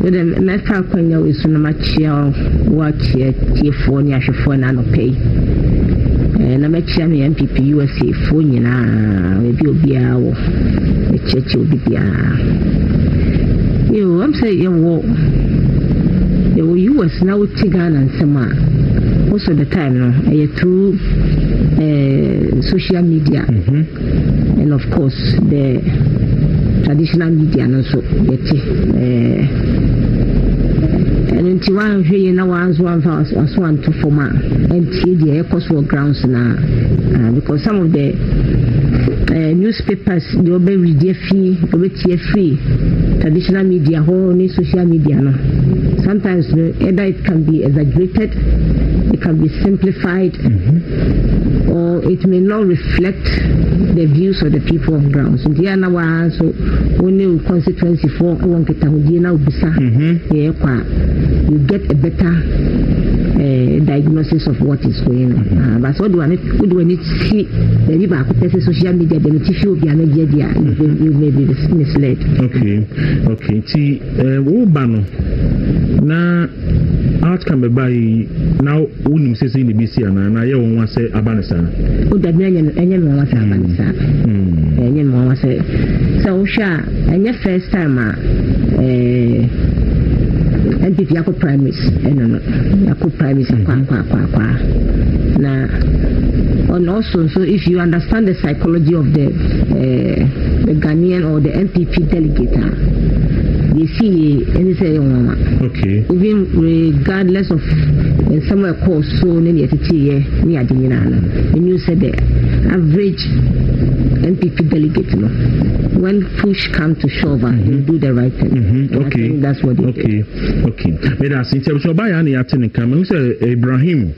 Wede mɛfa akwanya wei so na makyia wo akyia tiefoɔ ne ahwɛfoɔ na anɔpɛ yi. Na mɛkyia me NPP USA foɔ nyinaa, baabi obiara wɔ. Mɛkyerɛkyerɛ obi biara. Yo, am sɛ yɛwɔ US na wote Ghana nsɛm a, most of the time no, ɛyɛ through social media. And of course the traditional media no nso yɛte. Ɛno nti woanhwɛ yie na woanso amfa waso anto fam a, ɛntie deɛ ɛkɔ so wɔ grounds na, because some of the newspapers deɛ wɔbɛredi afi, wɔbɛtie afiri traditional media hɔ ne social media no, sometimes no, either it can be exaggerated, it can be simplified, or it may not reflect the views of the people on ground. So deɛ na waa nso wo ne wo constituency foɔ wɔ nkitahodie na wobisa deɛ ɛkɔ a, you get a better diagnosis of what is going on. But sɛ wode w'ani si baabi baako pɛ sɛ social media deɛ mete fi obi a mɛgye adi a, you may be misled. Okay, nti woba no na outcome bɛba yi na wonim sɛ sɛ ne bi si anaa na yɛ wɔn wa sɛ aba ne saa? O dabi, ɛnyɛ me nwanwa sɛ aba ne saa. Ɛnyɛ me nwanwa sɛ wohwɛ a, ɛnyɛ first time a NPP akɔ primaries. Ɛno no, akɔ primaries akɔ akɔ akɔ akɔ a, na and also, so if you understand the psychology of the Ghanaian or the NPP delegate a, yɛsi yɛ ɛne sɛ ɛyɛ nwanwa. Even regardless of nsɛm a ɛkɔɔ so ne deɛ ɛteteyɛ ne ade nyinaa no, ɛnu sɛ the average NPP delegate no, when push come to shove, they do the right thing. And I think that's what they did. Okay, meda ase. Nti abusua, ɔbaa yɛ ana yɛate ne nka. Mahu sɛ Ibrahim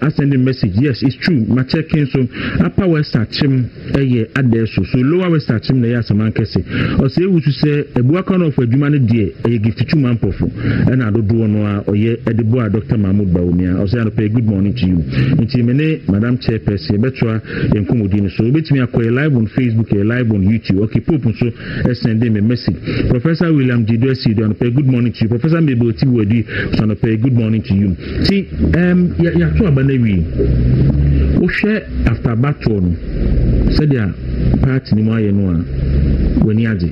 asending message. Yes, it's true. Makyɛke nso, Upper West Akyem ɛyɛ Adɛso so, Lower West Akyem na ɛyɛ Asamankɛse. Ɔsɛ ewu so sɛ Abuakwa no ɔfo adwuma no deɛ, ɛyɛ Gift Twuma Mpɔfo ɛna adodoɔ no a ɔyɛ ɛde boa Dr Mahmood Bawumia. Ɔsɛ anɔpɛ, good morning to you. Nti me ne Madam Chairperson yɛbɛtoa yɛn nkɔmmɔdi no so. Wobɛtumi akɔ yɛ live on Facebook, yɛ live on YouTube. Okay, Pope nso sending me message. Professor William Jidu Asidu, anɔpɛ, good morning to you. Professor Mabel Tiwadi so, anɔpɛ, good morning to you. Ti yɛato aba no awie, wohwɛ after abatoɔ no sɛdeɛ party no mu ayɛ no a, w'ani agye?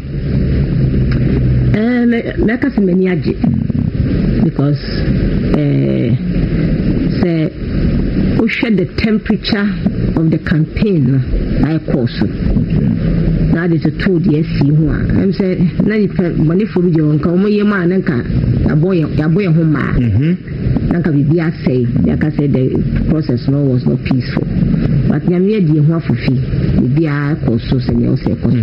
Mɛka sɛ m'ani agye because sɛ wohwɛ the temperature of the campaign no a ɛkɔɔ so na ade toto deɛ asi ho a, ɛm sɛ na nipa bɔnefoɔ bi gye wɔn nka wɔn yam a, na nka yɛabɔ yɛn ho mmaa na nka biribi asɛe. Yɛaka sɛ the process no was not peaceful, but Nyame adi yɛn ho afofi, biribiara kɔ so sɛnea ɔsɛ ɛkɔ so.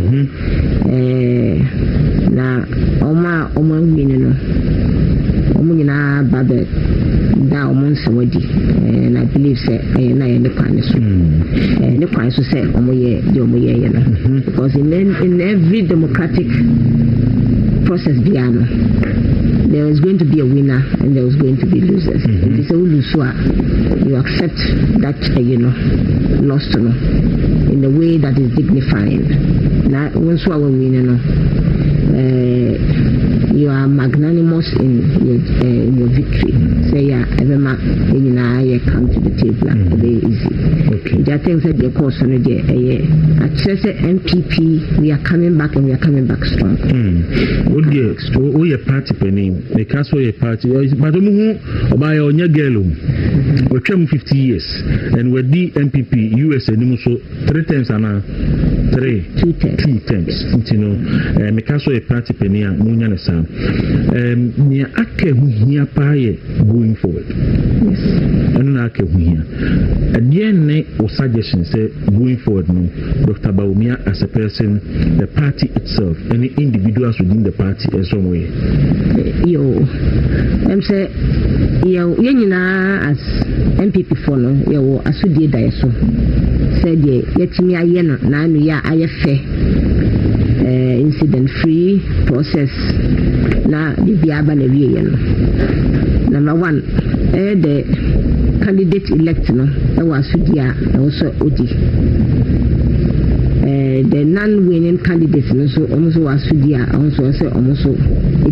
Na ɔmo a ɔmo awie no, ɔmo nyinaa ba bɛ da ɔmo nsɛm adi. And I believe sɛ ɛyɛ na yɛ ne kwan so, ne kwan so sɛ ɔmo yɛ deɛ ɔmo yɛyɛ no, because in every democratic process biara no, there is going to be a winner and there is going to be losers. Nti sɛ wo lose a, you accept that lost no in a way that is dignifying. Na wo nso a wawin no, you are magnanimous in your victory. Sɛ yɛ a, ɛbɛma yɛn nyinaa yɛ come to the table a, ɛbɛyɛ easy. Nti I think sɛ deɛ kɔɔ so no deɛ, ɛyɛ akyerɛ sɛ NPP, we are coming back and we are coming back strong. Wo deɛ, woyɛ party panin. Meka sɛ ɔyɛ party, but ɔmo ho ɔbaayɛ, ɔnyɛ girl o. Ɔtwa mu 50 years and wadi NPP US anim so three times anaa three? Two terms. Two terms. Nti no, meka sɛ ɔyɛ party panin a, munya ne saa. Nea aka ho hia paa yɛ going forward. Ɛno na aka ho hia. Ɛdeɛn ne wo suggestion sɛ going forward no, Dr Bawumia as a person, the party itself, any individuals within the party ɛsɛ ɔmo yɛ? Yo, sɛ yɛ nyinaa as NPP foɔ no, yɛwɔ asodie da yɛ so sɛ deɛ yɛtumi ayɛ no naano yɛ a ayɛ fɛ, incident free process na biribiara aba na wieɛ no, number one, ɛyɛ the candidate elect no ɛwɔ asodie a ɛwɔ sɛ odi. The non-winning candidates no nso, wɔn nso wɔ asodie a wɔn nso ɛsɛ wɔn nso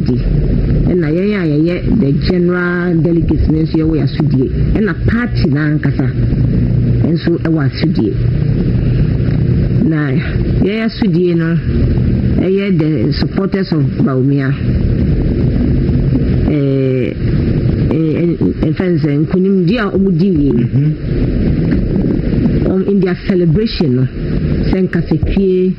di. Ɛna yɛn a yɛyɛ the general delegates no nso yɛwɔ yɛn asodie. Ɛna party no ankasa nso wɔ asodie. Na yɛn asodie no ɛyɛ the supporters of Bawumia. Ɛɛ ɛfɛn sɛ nkunimdie a wɔn di yie. In their celebration no, sɛ nkasatwie,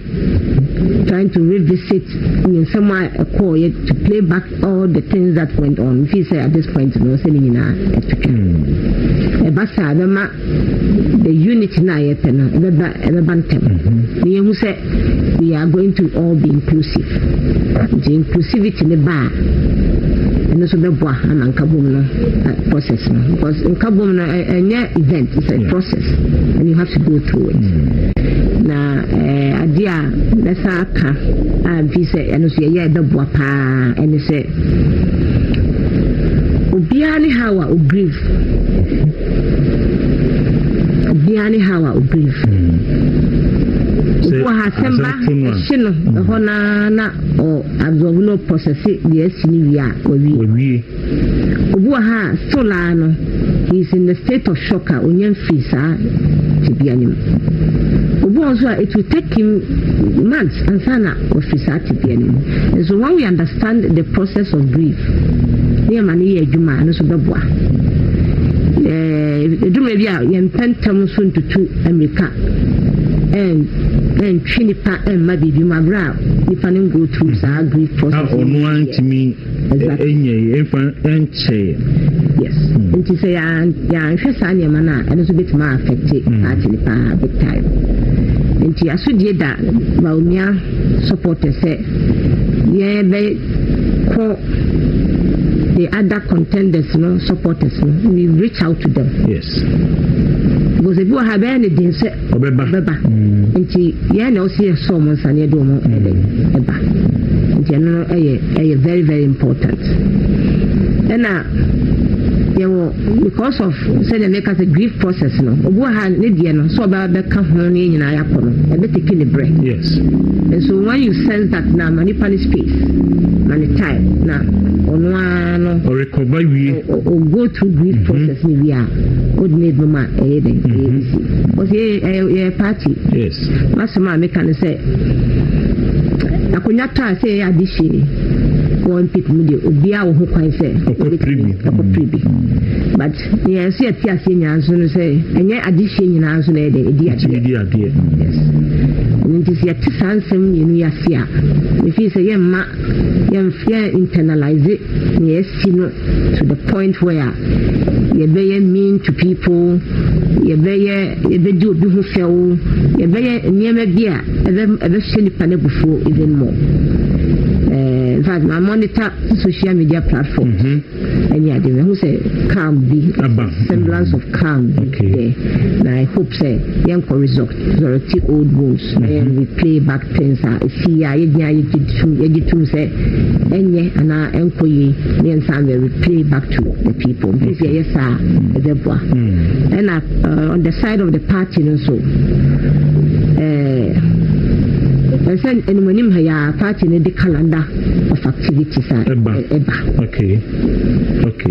trying to revisit nsɛm a ɛkɔɔyɛ, to play back all the things that went on. Fi sɛ at this point no, sɛ ne nyinaa ɛtotwa ɛba saa, ɛbɛma the unity na yɛpɛ no ɛbɛba ntɛm na yɛhu sɛ we are going to all be inclusive. Nti inclusivity ne ba a, ɛno nso bɛboa ama nkabom no process no, because nkabom no ɛnyɛ event, it's a process and you have to go through it. Na adeɛ a mɛsa aka a mfi sɛ ɛno nso yɛyɛ ɛbɛboa paa ɛne sɛ obiara ne how a ogrieve, obiara ne how a ogrieve. Obi wɔ ha, asɛm ba ɛhye no ɛhɔ naa na ɔ absorb no, process deɛ asi no wie a, wawie. Obi wɔ ha a, still a no, he is in the state of shock a onya mfiri saa tebea no mu. Obi wɔ nso a, it will take him months ansa na wafiri saa tebea no mu. And so when we understand the process of grief ne yɛma no yɛ adwuma a, ɛno nso bɛboa. Ɛduruma bi a yɛmpɛ ntɛm nso ntutu mmirika ɛntwe nipa ɛmma biribi mu abere a nipa no go through saa grief process. A ɔno antumi ɛnyɛ ɛmfa ɛnkyɛe. Yes, nti sɛ yɛanhwɛ saa nneɛma no a, ɛno nso bɛtumi affect party no paa big time. Nti asodie da Bawumia supporter sɛ yɛbɛkɔ the other contenders no supporters no, we reach out to them. Because ebi wɔ ha, bɛyɛ ne den sɛ ɔbɛba. Ɔbɛba. Nti yɛn na ɔsi yɛsɔ ɔmo nsa na yɛde ɔmo ɛdɛ ɛba. Nti ɛno no ɛyɛ very very important. Ɛna yɛwɔ, because of sɛdeɛ meka sɛ grief process no, obi wɔ ha, ne deɛ no sɛ ɔbɛba bɛka ho ne yɛn nyinaa yɛakɔ no, ɛbɛtake ne brɛ. And so when you sense that, na ma nipa ne space, ma ne time na ɔno ara no ɔrecover wie. O go through grief process ne wie a, ɔde ne edwuma a ɛyɛ dɛ ɛyɛ easy. Ɔsɛ yɛ party. Masɛm a meka ne sɛ akonnwa tɔ a, sɛ yɛyɛ ade hyie wɔ NPP mu deɛ, obiara wɔ ho kwan sɛ ɔkɔpere bi. Ɔkɔpere bi, but nea ɛsɛ yɛte aseɛ nyinaa nso no sɛ ɛnyɛ ade hyie nyinaa nso na ɛyɛ dɛ ɛdi adeɛ. Tumi di adeɛ. Yes, ɛno nti sɛ yɛte saa nsɛm mmienu yi ase a, mefii sɛ yɛmma yɛn internalize nea ɛsi no to the point where yɛbɛyɛ mean to people, yɛbɛyɛ yɛbɛdi obi ho fɛw, yɛbɛyɛ nneɛma bi a ɛbɛhyɛ nipa no abufuo even more. In fact, ma monitor social media platforms ɛne ade, mehu sɛ calm bi, aba, semblance of calm bi there, na I hope sɛ yɛnkɔ resurrect old wounds na yɛn replay back things a ɛsi a yɛgyina yɛgye tum sɛ ɛnyɛ anaa ɛnkɔ yie na yɛnsan bɛ replay back to the people. Nti sɛ yɛyɛ saa, ɛbɛboa. Ɛna on the side of the party no nso, ɛsɛ animanim ha yɛ party no de calendar of activities a ɛba. Ɛba.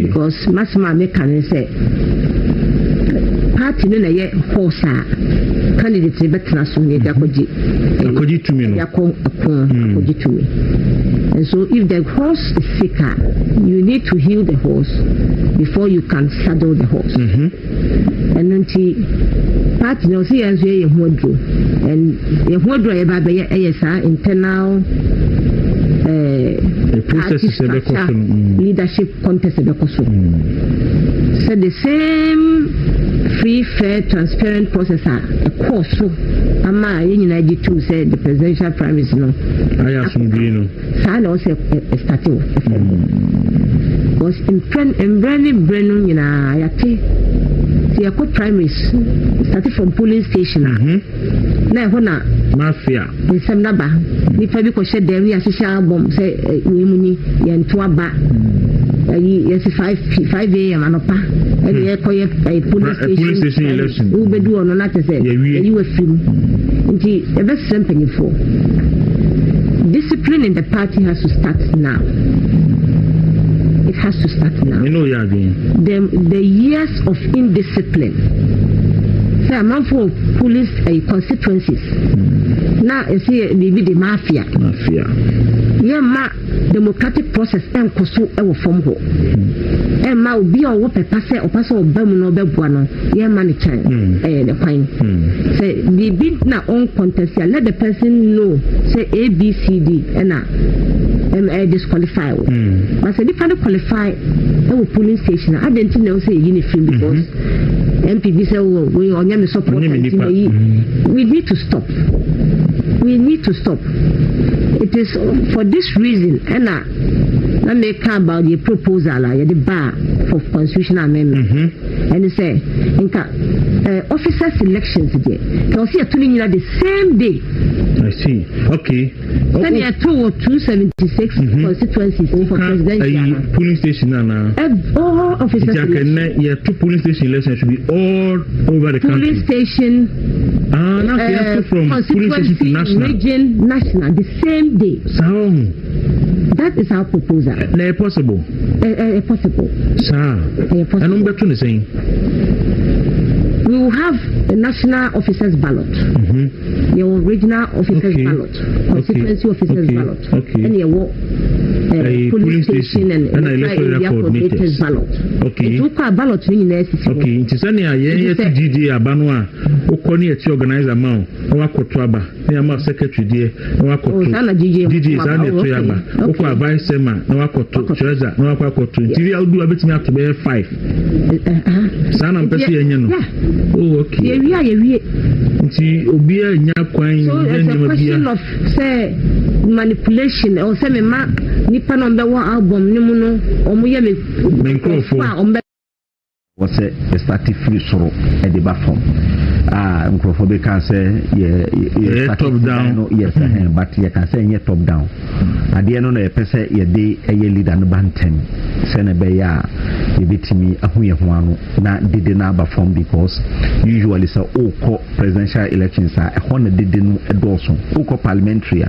Because masɛm a meka ne sɛ party no na ɛyɛ horse a candidate no bɛtena so na yɛde akɔgye akɔgye tumi no. Yɛde akɔ ɛko akɔgye tumi. And so if the horse is sick a, you need to heal the horse before you can saddle the horse. Ɛno nti party no ɔsɛ yɛn nso yɛyɛ ho aduro, and yɛn ho aduro a yɛba abɛyɛ ɛyɛ saa internal The party process ɛbɛkɔ so structure no. Leadership contest ɛbɛkɔ so sɛ the same free, fair, transparent process a ɛkɔɔ so ama a yɛn nyinaa gye tum sɛ the presidential primaries no ayɛ asomdwee no. Saa na ɔsɛ ɛstart wɔ ɛfam, because mprɛ mbrɛ ne brɛ no nyinaa yɛate sɛ yɛkɔ primaries, start from polling station a, na ɛhɔ na mafia nsɛm naba, nipa bi kɔhyɛ dɛm ne yɛahyehyɛ abɔm sɛ wei mu ni yɛnto aba. Ɛyi yɛsi 5 a.m. anɔpa ɛne yɛkɔyɛ polling polling station station election. Wobɛdu hɔ no na kyɛ sɛ Yɛwie. yɛyi wɔ afiri mu. Nti yɛbɛsrɛ mpanyinfoɔ, discipline in the party has to start now. It has to start now. Me ne oyɛ adwene. The years of indiscipline sɛ amanfoɔ police constituencies na ɛsɛ yɛ biribi de mafia. Mafia. Yɛmma democratic process ɛnkɔ so ɛwɔ fam hɔ. Ɛmma obi a ɔwɔ pɛpa sɛ ɔpa sɛ ɔba mu na ɔbɛboa no, yɛmma ne kyan ɛyɛ ne kwan sɛ biribi na ɔncontest a, let the person know sɛ ABCD ɛna ɛm ɛyɛ disqualify wo. But sɛ nipa no qualify ɛwɔ polling station a, adɛn nti na ɛwɔ sɛ yɛyi ne firi because NPP sɛ wɔ wei ɔnyɛ me supporter Ɔnyɛ me nti nipa. na yi? We need to stop, we need to stop. It is for this reason ɛna na meka about the proposal a yɛde baa for constitutional amendment. Ɛne sɛ nka officer selections deɛ, ka ɔsɛ yɛto no nyina the same day. I see, okay. Sɛdeɛ yɛto wɔ 276 constituencies for presidential Ayi no. Polling station nana. All officers Nti selection. akɛnɛ yɛto polling station election should be all over the Polling country. station. Ah, na yɛto from polling station to Constituency, national. Region, national, the same day. Saa ɔho. That is our proposal. Na ɛyɛ possible? Possible. Saa. Ɛyɛ possible. Ɛno mbɛto ne sɛn? We will have a national officers ballot. Yɛwɔ regional officers ballot, constituency officers ballot, ɛna yɛwɔ Ɛyɛ polling station and ɛna electoral electoral area coordinators coordinators ballot. Okay. Nti wokɔ a, ballot no nyinaa sisi hɔ. Okay, nti sɛnea yɛn Nti yɛte GJ aba no a, wokɔ ne yɛte organizer ma wo na wakɔto aba na yɛama secretary deɛ na wakɔto. Oh, saa na GJ GJ mo saa na aba. ɛto Oh, yɛ aba. okay. Wokɔ a, vice chairman na wakɔto. Wakɔto. Treasurer na wakɔ akɔto. Nti wi awodu a, bɛtumi ato bɛyɛ five. Saa na mpɛ sɛ yɛnyɛ no. Oh, okay. Yɛwie a, yɛwie. Nti obiara nya kwan So nyɛ it's a nneɛma question bia of sɛ manipulation ɛwɔ sɛ mema nipa na ɔmbɛwɔ album ne mu no, ɔmo yɛ me Me nkurɔfoɔ. a ɔmbɛ Wɔ sɛ yɛstart firi soro de ba fam a, nkurɔfoɔ bɛka sɛ yɛ Yɛyɛ start top down. No, yes, ɛhɛn, but yɛka sɛ ɛnyɛ top down adeɛ no na yɛpɛ sɛ yɛde ɛyɛ leader no ba ntɛm sɛne ɛbɛyɛ a yɛbɛtumi ahu yɛn ho ano na dede no aba fam, because usually sɛ wokɔ presidential elections a, ɛhɔ na dede no dɔɔso. Wokɔ parliamentary a,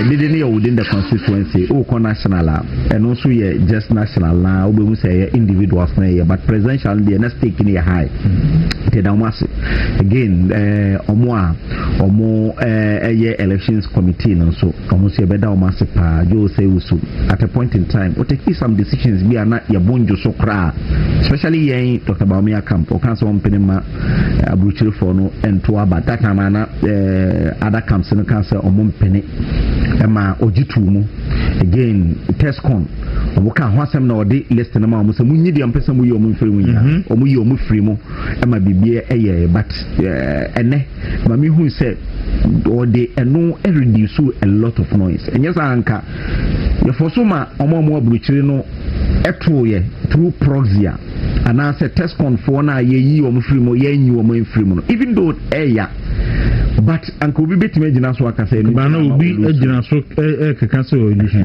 dede no yɛ within the constituency. Wokɔ national a, ɛno nso yɛ just national na wobɛhu sɛ ɛyɛ individuals na ɛyɛ, but presidential no deɛ, na stake no yɛ high. Nti ɛda wɔn ase again. Ɔmo a ɔmo ɛyɛ elections committee no nso, ɔmo nso yɛbɛda wɔn ase paa. Joe sɛ wusu at a point in time o take some decisions bi a na yɛbɔ ndwo so koraa, especially yɛn Dr. Bawumia camp. Ɔka sɛ ɔmpene ma aburukyirefoɔ no nto aba. That time ana other camps no ka sɛ ɔmo mpene, ɛma ɔgye tuu mu. Again, TESCON, ɔmo ka ho asɛm na ɔde list no ma ɔmo sɛ munyi deɛ ɔmpɛ sɛ mo yi ɔmo mfiri mu nyinaa. Ɔmo yi ɔmo firi mu ɛma biribi ɛyɛ, but ɛnɛ maame hu sɛ ɔde ɛno ɛreduce a lot of noise. Ɛnyɛ saa anka yɛfɔ so ma ɔmo a ɔmo aburukyire no ɛtoo yɛ through proxy a, anaasɛ TESCON foɔ no a yɛyi wɔn firi mu, yɛnyi wɔn mfiri mu no, even though ɛya, but anka obi bɛtumi agyina so aka sɛ ɛno Ba na nti na obi ɔlose. agyina so ɛkeka sɛ ɔyi so.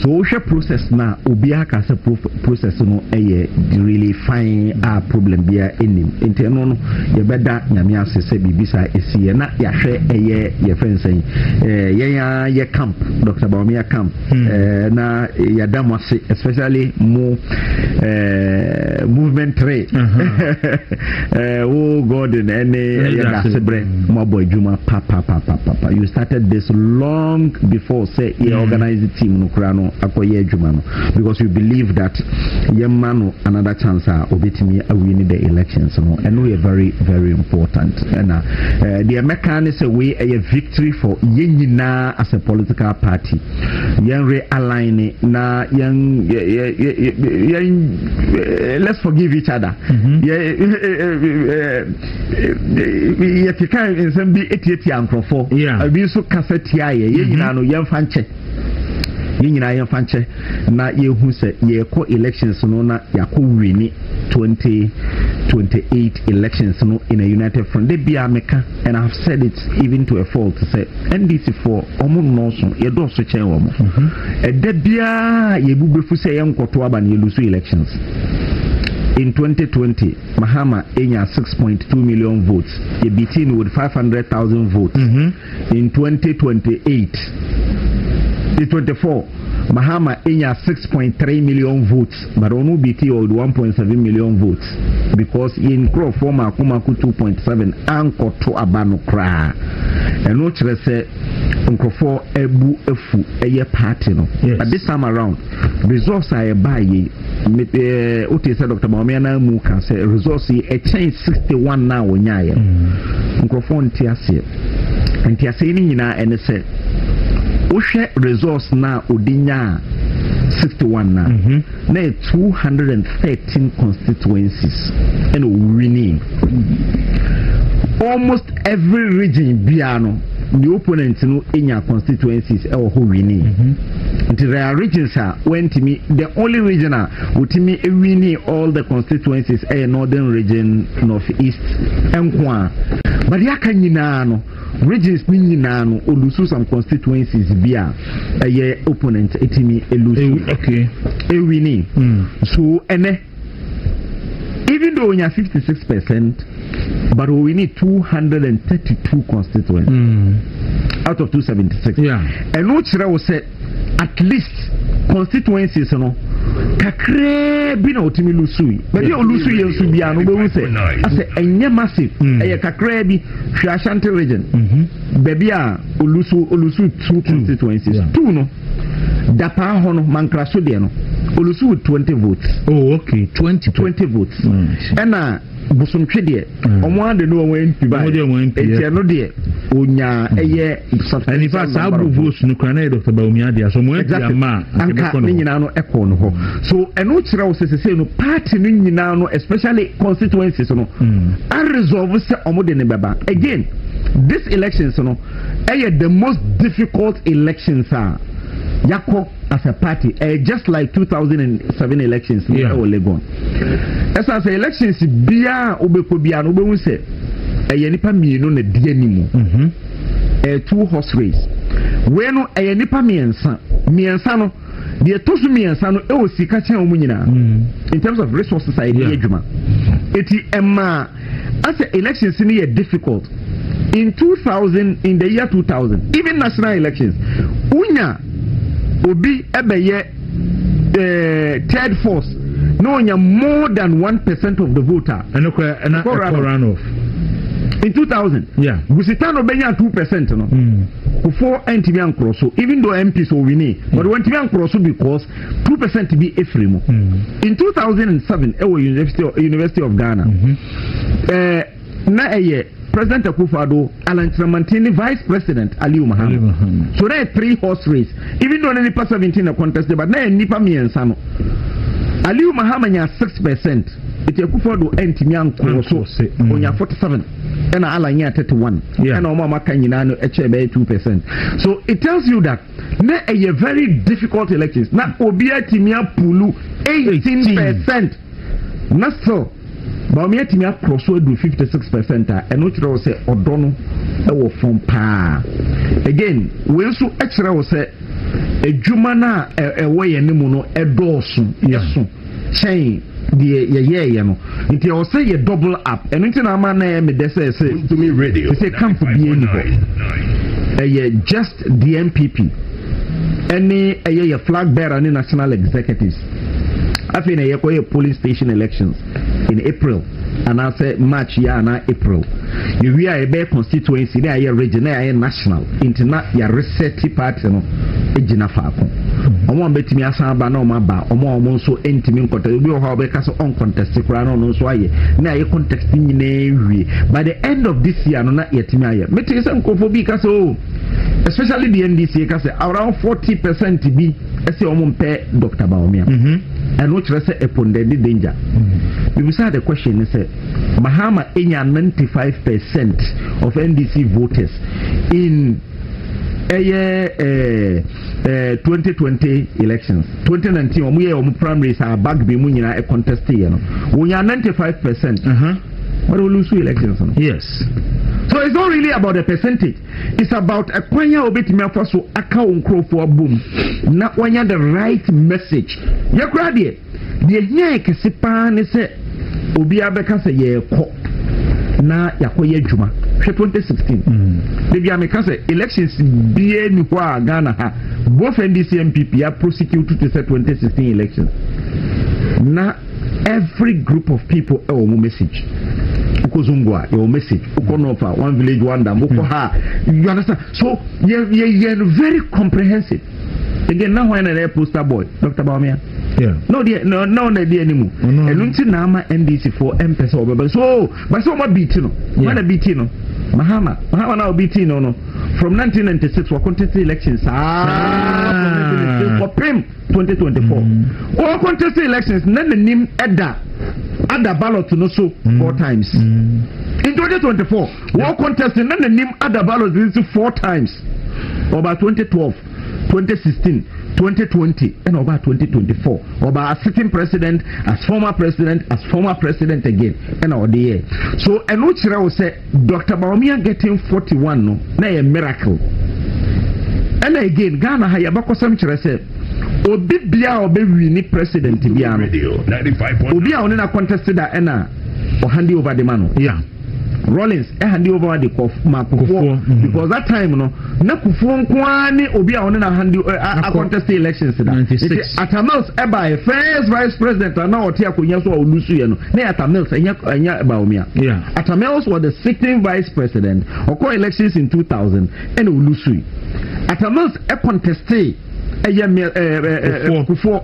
So wohwɛ process na obiara ka sɛ process no ɛyɛ really fine a, problem biara ɛnim. Nti ɛno no yɛbɛda Nyame ase sɛ biribi saa ɛsiiɛ na yɛahwɛ. Ɛyɛ yɛfrɛ nsɛn yɛn a yɛ camp, Dr. Bawumia camp. Na yɛda mo ase, especially mo movement 3. Wo Gordon ɛne ɛyɛ dasebrɛ mo abɔ adwuma papapapapa. You started this long before sɛ yɛ organize the team no koraa no akɔyɛ adwuma no, because we believe that yɛma no another chance a, obetumi awin the elections no. Ɛno yɛ very very important. Ɛna deɛ mɛka ne sɛ wei ɛyɛ victory for yɛn nyinaa as a political party. Yɛn realign na yɛn yɛ yɛ yɛn let's forgive each other. Yɛ yɛkeka nsɛm bi etiatia nkurɔfoɔ, ebi nso kasa tia yɛ. Yɛn nyinaa no, yɛmfa nkyɛ yɛn nyinaa, yɛmfa nkyɛ na yɛhu sɛ yɛkɔ elections no na yɛakɔ win 2028 elections no in a united front. De bia meka, and I have said it even to a fault, sɛ NDC foɔ ɔmo nnɔɔso, yɛdɔɔso kyɛn wɔn. Ɛda biara yɛbu bɛfu sɛ yɛnkɔto aba no, yɛlose elections. In 2020, Mahama enya 6.2 million votes. Yɛ beat no with 500,000 votes. In 2028, in 24, Mahama enya 6.3 million votes, but ɔno beat with 1.7 million votes because yɛn nkurɔfoɔ mako mako 2.7 ankɔto aba no koraa. Ɛno kyerɛ sɛ nkurɔfoɔ abu afu ɛyɛ party no. But this time around, results a ɛbaa yi, wote sɛ Dr. Bawumia nan mu ka sɛ results yi ɛkyɛn 61 na wɔnyaeɛ no. Nkurɔfoɔ nte aseɛ. Nte aseɛ no nyinaa ɛne sɛ wohwɛ results na ɔde nyaa 61 na na yɛ 213 constituencies ɛna ɔwini. Almost every region biara no, the opponent no nya constituencies ɛwɔ hɔ wini. Nti there are regions a wɔntumi, the only region a wɔtumi wini all the constituencies ɛyɛ Northern Region, North East nko a, but yɛaka nyinaa no, regions ni nyinaa no, ɔlose some constituencies bi a ɛyɛ opponent ɛtumi elose ewini. So ɛnɛ, even though onya 56%, but we need 232 constituencies out of 276. Ɛno kyerɛ wo sɛ at least constituencies no kakraa bi na ɔtumi lose yi. Baabi a ɔlose yɛ nso biara no, wobɛhu sɛ asɛ ɛnyɛ massive, ɛyɛ kakraa bi. Hwɛ Ashanti Region, baabi a ɔlose two constituencies. Two no, Dapaa hɔ no, Mankraso deɛ no, ɔlose with 20 votes. Oh, okay, 20. 20 votes. Ɛna Bosomtwe deɛ, ɔmo ade no wɔn MP ba. Ɔmo de wɔn MP. Eti ɛno deɛ, onya ɛyɛ substantial And in fact, saa number of votes. Votes no kora na yɛ Dr. Bawumia deɛ, so ɔmo MP ama a, anka ɛbɛkɔ ne no hɔ. Nyinaa no ɛkɔɔ no hɔ. So ɛno kyerɛ wo sɛ sesei no, party no nyinaa no, especially constituencies no, aresolve sɛ ɔmo de ne bɛba. Again, this elections no ɛyɛ the most difficult elections a yakɔ as a party. Ɛyɛ just like 2007 elections no ɛwɔ Legon. Ɛsan sɛ elections biara a wobɛkɔ biara no, wobɛhu sɛ ɛyɛ nipa mmienu na di anim. Ɛyɛ two horse race. Wei no, ɛyɛ nipa mmiɛnsa. Mmiɛnsa no deɛ, ɛtɔ so mmiɛnsa no ɛwɔ sika kyɛn wɔn nyinaa in terms of resources a yɛde yɛ adwuma. Eti ɛmaa asɛ elections no yɛ difficult. In 2000, in the year 2000, even national elections, wonya obi ɛbɛyɛ third force na onya more than 1% of the voter, ɛno kora ɛna ɛkɔ ɛkɔ runoff. Runoff. In 2000, Gusitano bɛnya 2% no, Kufuor ntumi ankorɔ so, even though MPs wɔ wini, but wɔntumi ankorɔ so because 2% bi efiri mu. In 2007, ɛwɔ University of Ghana, na ɛyɛ President Akufo-Addo, Alan Kyerematen ne Vice President Aliyu Ali Mahama. Mahama. So na yɛ three horse race, even though na nipa 17 na contested, but na yɛ nipa mmiɛnsa no. Aliyu Mahama nya 6%, eti Akufo-Addo ntumi ankorɔ so. Ankorɔ se. Onya 47, ɛna Alan nya 31. Ɛna wɔn a maka nyinaa no ɛkyɛ bɛyɛ 2%. So it tells you that na ɛyɛ very difficult elections na obiara tumi apull 18% na still Bawumia tumi akorɔ so adu 56% a, ɛno kyerɛ wo sɛ ɔdɔ no ɛwɔ fam paa. Again, wei nso kyerɛ wo sɛ adwuma no a ɛwɔ yɛn ne mu no ɛdɔɔso, ɛso kyɛn deɛ yɛyɛɛyɛ no, nti ɛwɔ sɛ yɛ double up. Ɛno nti na ama na ɛyɛ me dɛ sɛ Wontumi Radio. Sɛ camp bi ni hɔ, ɛyɛ just the NPP ɛne ɛyɛ yɛ flag bearer ne national executives. Afei na yɛkɔyɛ polling station elections in April anaasɛ March yɛ anaa April. Yɛwie a, yɛbɛyɛ constituency na yɛayɛ region na yɛayɛ national. Nti na yɛareset party no gyina faako. Ɔmo a bɛtumi asan aba na ɔmo aba, ɔmo a ɔmo nso ntumi nkɔtɛ, obi wɔ hɔ a ɔbɛka sɛ ɔncontest koraa na ɔno nso ayɛ na yɛayɛ contest nyinaa wie. By the end of this year no na yɛtumi ayɛ. Mete sɛ nkurɔfoɔ bi ka sɛ, oh, especially the NDC ka sɛ around 40% bi ɛsɛ ɔmo mpɛ Dr. Bawumia. Ɛno kyerɛ sɛ ɛpose danger. Bibisa the question ne sɛ Mahama enya 95% of NDC voters in ɛyɛ 2020 elections. 2019, wɔn yɛ wɔn primaries a Bagbin mu nyinaa ɛcontest yɛ no, wɔnya 95%, but wɔn lose elections no. So it's not really about the percentage, it's about ɛkwan a obetumi afa so aka wɔn nkurɔfoɔ abom na wɔnya the right message. Yɛkura deɛ hia yɛ kɛse paa ne sɛ Obiara bɛka sɛ yɛrekɔ na yɛakɔyɛ adwuma. Hwɛ 2016, debi a meka sɛ elections biara ni hɔ a Ghana ha, both NDC, NPP a prosecute te sɛ 2016 elections. Na every group of people ɛwɔ mo message. Wokɔ Zongo a, yɛwɔ message. Wokɔ north a, one village, one dam. Wokɔ ha, you understand? So yɛ no very comprehensive. Again, na hwan na ɛyɛ poster boy? Dr Bawumia. Na ɔdeɛ na ɔna ɛdi anim. Ɛno nti na ama NDC foɔ ɛmpɛ sɛ ɔbɛbɛ so bɛsɛ ɔma beat no. Hwan na beat no? Mahama. Mahama na ɔbeat no from 1996 wɔ contest election saa from 1996 kɔpem 2024. Wɔ contest elections na n'anim ɛda ada ballot no so four times. In 2024 wɔ contest na n'anim ada ballot no so four times. Ɔba 2012, 2016, 2020, ɛna ɔba 2024. Ɔba as sitting president, as former president, as former president again, ɛna ɔde yɛ so. Ɛno kyerɛ wo sɛ Dr Bawumia getting 41 no na yɛ miracle. Ɛna again, Ghana ha, yɛbɛkɔsɛm kyerɛ sɛ obi bia a ɔbɛwi ne president bia no, obi a ɔne na contest da ɛna ɔhand over de ma no. Rawlings ɛhand over de kɔ ma Kufuor because that time no na Kufuor nko ara ne obi a ɔne na hand a contest elections da. Nti Atta Mills ɛbaayɛ first vice president a na ɔte akonnwa so a ɔlose yɛ no na yɛ Atta Mills, ɛnyɛ Bawumia. Atta Mills was the sitting vice president. Ɔkɔ elections in 2000 ɛna ɔlose yi. Atta Mills ɛconteste ɛyɛ ɛɛ ɛɛ Kufuor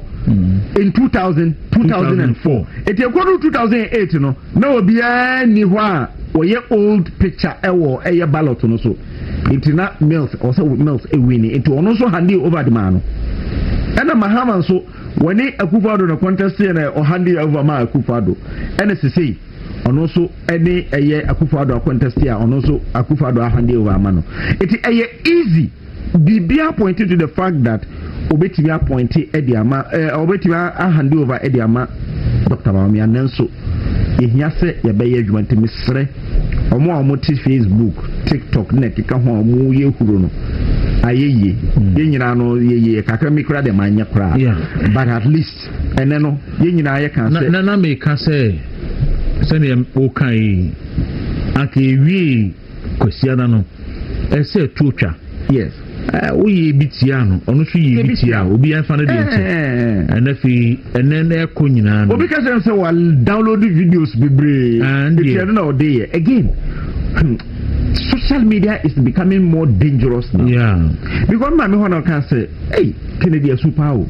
in 2000, 2004. Eti ekodu 2008 no na obiara ni hɔ a wɔyɛ old picture ɛwɔ ɛyɛ ballot no so. Nti na Mills ɔsɛ Mills ewin, nti ɔno nso hand over de maa no. Ɛna Mahama nso wɔne Akufo-Addo na contest yɛ na ɔhand over ma Akufo-Addo. Ɛna sisei ɔno nso ɛne ɛyɛ Akufo-Addo acontest a ɔno nso Akufo-Addo ahand over ama no. Nti ɛyɛ easy, biribiara pointing to the fact that obetumi appoint ɛde ama obetumi ahand over ɛde ama Dr Bawumia. Nanso yɛhia sɛ yɛbɛyɛ adwuma, nti mesrɛ ɔmo a ɔmo te Facebook, TikTok na ɛkeka ho a ɔmo yɛ huro no ayɛ yie. Yɛn nyinaa no yɛyɛ kakra, mi kora deɛ ma nyɛ koraa, but at least ɛnɛ no yɛn nyinaa yɛ kan sɛ Na meka sɛ sɛdeɛ woka yi, anka ewie Kwasiada no ɛsɛ tuo twa. Woyɛ bi tia no, ɔno nso yɛ bi tia, obi ɛnfa no deɛ nkyɛn. Ɛnɛ fi ɛnɛ na ɛkɔ nyinaa no. Obi ka kyerɛ sɛ wa download videos bebree eti ɛno na ɔde yɛ. Again, social media is becoming more dangerous now. Because maame hɔ na ɔka sɛ, "Hey, Kennedy asu paa o."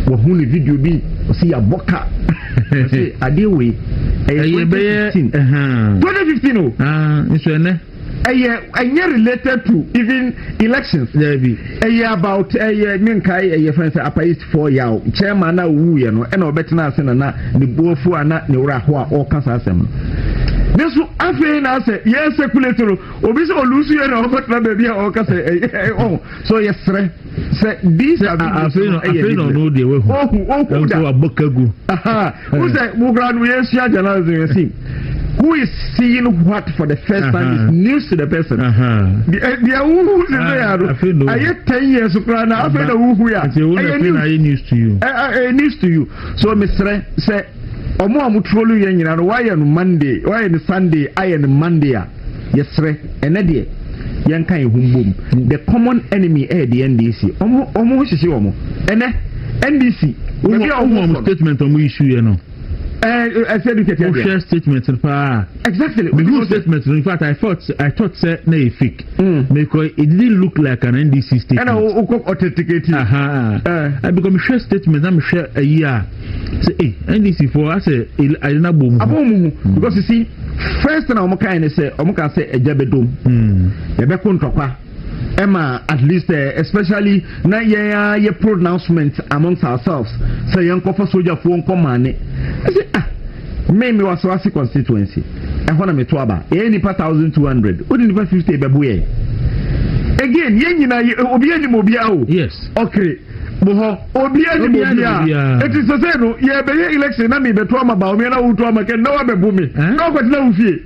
Wɔhu ne video bi, ɔsi yabɔ ka, ɔsi adeɛ wei ɛyɛ 2015, 2015 o. Nso ɛnɛ. Ɛyɛ ɛnyɛ related to even elections. Dabi. Ɛyɛ about ɛyɛ ne nkae ɛyɛ fɛn sɛ Upper East for yaw chairman na owu yɛ no, ɛna ɔbɛtena ase na ne buofu a na ne wura ho a ɔka saa asɛm no. Ne so afei na asɛ yɛ circulate no, obi sɛ ɔlose yɛ na ɔkɔtena baabi a ɔka sɛ ɛyɛ ɔho so. Yɛsrɛ sɛ these are afei na afei na ɔno deɛ wahu. Ohu da. Ɛnso abɔ kagu. Who sɛ wukura no yɛ sua journalism, yɛ si who is seeing what for the first time is news to the person. Deɛ wuhu sɛ sɛ yà no ayɛ 10 years kura na afei na wuhu ya ɛyɛ news to you. Ɛyɛ news to you. So mesrɛ sɛ ɔmo a mo troll yɛ nyinaa no, wayɛ no Monday, wayɛ no Sunday, ayɛ no Monday a, yɛsrɛ ɛnɛ deɛ yɛnka yɛn ho mbom. The common enemy ɛyɛ the NDC. Ɔmo hyehyɛ ɔmo ɛnɛ NDC. Baabi a ɔmo statement ɔmo issue yɛ no. Ɛsɛ du kɛtɛ. Wohwɛ statement paa. Mehu statement no, in fact I thought sɛ na yɛ fake. Because it didn't look like an NDC statement. Ɛna o kɔ authenticate. Because mehwɛ statement na mehwɛ ayi a sɛ NDC fo asɛ ayi na bɔ mu. Abɔ mu hu, because you see, first thing a wɔn kan ne sɛ wɔn kan sɛ ɛgya bɛ dom. Yɛbɛko ntɔkwa ɛma at least especially na yɛn a yɛ pronouncement amongst ourselves sɛ yɛn nkɔfa sogyafoɔ nkɔ maane. Ɛsɛ ah, me wɔ Asawase constituency, ɛhɔ na meto aba, yɛyɛ nipa 1,200, wode nipa 50 bɛbo yɛn. Again, yɛn nyinaa obi anim obiara o. Okay, mo hɔ obi anim obiara, eti sese no yɛbɛyɛ election na mi bɛto ama ba omi na woto ama kɛ na wabɛbo mi na wakɔtena wo fie,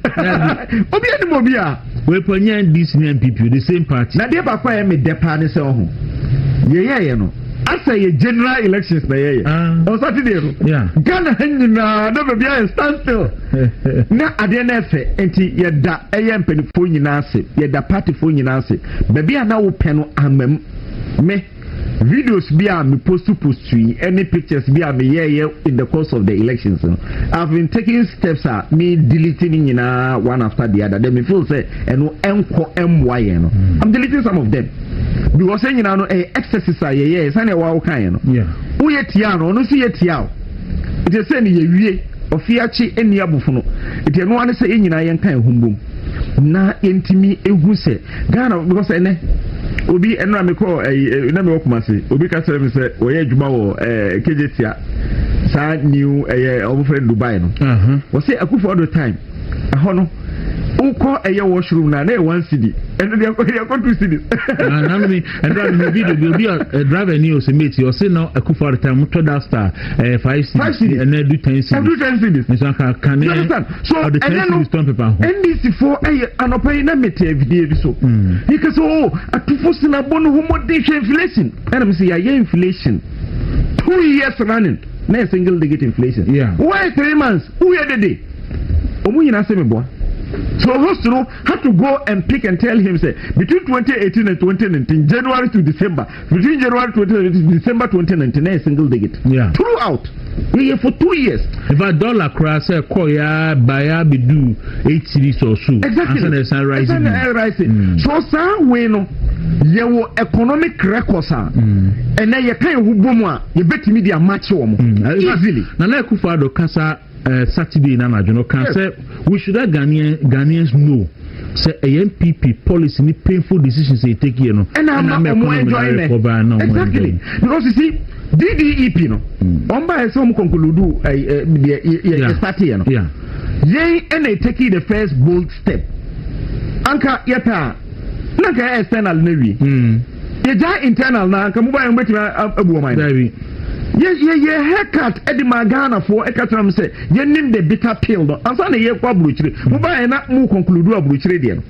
obi anim obiara. Wepɔ nye NDC ne NPP, the same party. Na deɛ baako a ɛyɛ me dɛ paa ne sɛ ɔho yɛyɛɛyɛ no. Asɛ yɛ general elections na yɛyɛ. Ah. On Saturday no. Yeah. Ghana ha nyinaa na baabi ayɛ stand still. Na adeɛ no ɛfɛ nti yɛda ɛyɛ mpanimfoɔ nyinaa ase, yɛda partyfoɔ nyinaa ase. Baabi a na wopɛ no amam me videos bi a me post post yi ɛne pictures bi a me yɛɛyɛ in the course of the elections no, I've been taking steps a me delete ne nyinaa one after the other. Then me feel sɛ ɛno ɛnkɔ ɛmmoa yɛn no. I'm deleting some of them because ɛn nyinaa no ɛyɛ excesses a yɛyɛ sani ɛwɔ awo kan yɛn no. Woyɛ tia no, ɔno nso yɛ tia o. Nti sɛ ne yɛwie ɔfiakye ɛni abofono nti ɛno ara ne sɛ yɛn nyinaa yɛnka yɛn ho mbom na yɛntumi ehu sɛ Ghana, because ɛnɛ obi ɛnura mi kɔ ɛyi na mi wɔ Kumasi, obi ka kyerɛ mi sɛ wɔyɛ adwuma wɔ Kejetia, saa new ɛyɛ ɔmo fɛ Dubai no. Wɔsɛ Akufo Addo time ɛhɔ no wokɔ ɛyɛ washroom na na yɛ 1 cedi, ɛno deɛ ɛkɔ 2 cedis. Nanu mi ɛnura mi video bi, obi a driver ni o sɛ mate ɔsɛ na Akufo Addo time motɔ that star 5 cedis. 5 cedis. Ɛnɛ du 10 cedis. Ɛdu 10 cedis. Nso aka kane. You understand? So ɔde 10 ɛnɛ no cedis tɔn pepa ho. NDC fo ɛyɛ anɔpa yi na mete afidie bi so. Yɛka sɛ o atufo sinabɔ no ho mmɔden, hwɛ inflation. Ɛna mi sɛ yɛayɛ inflation 2 years running na yɛ single digit inflation. Why 3 months woyɛ dede? Ɔmo nyinaa sɛ meboa. So host no had to go and pick and tell him say between 2018 and 2019, January to December, between January 2019 to December 2019, na yɛ single digit. Throughout. Yɛyɛ for 2 years. In fact, dollar koraa sɛ kɔ ya ba ya bɛdu 8 cedis or so. Exactly. Ansa na ɛsan rise ɛsan bi. na rise. So saa wei no yɛwɔ economic records a ɛnɛ yɛka yɛn ho bɔ mu a yɛbɛtumi de amakye wɔn easily. Nana Akufo Addo kasa Saturday na anadwo no kan sɛ we should let Ghanaians know sɛ ɛyɛ NPP policy ni painful decisions they take here no. Ɛna ama ɔmo economy enjoy na nɛ recover na ɔmo exactly enjoy. Because you see, DDEP no, wɔn ba yɛ sɛ wɔn conclude ɛɛ ɛ deɛ yɛ yɛ start yɛ no, yɛn ɛna take the first bold step. Anka yɛ pɛ a na nka yɛ external na wie. Yɛgya internal na anka mo ba yɛn bɛtumi abu ɔman no. Dabi. Yɛ haircut ɛde ma Ghanafoɔ ɛka kyerɛ m sɛ yɛnim the bitter pill no ansa na yɛkɔ aburokyire. Mo ba yɛn na mo conclude aburokyire deɛ no,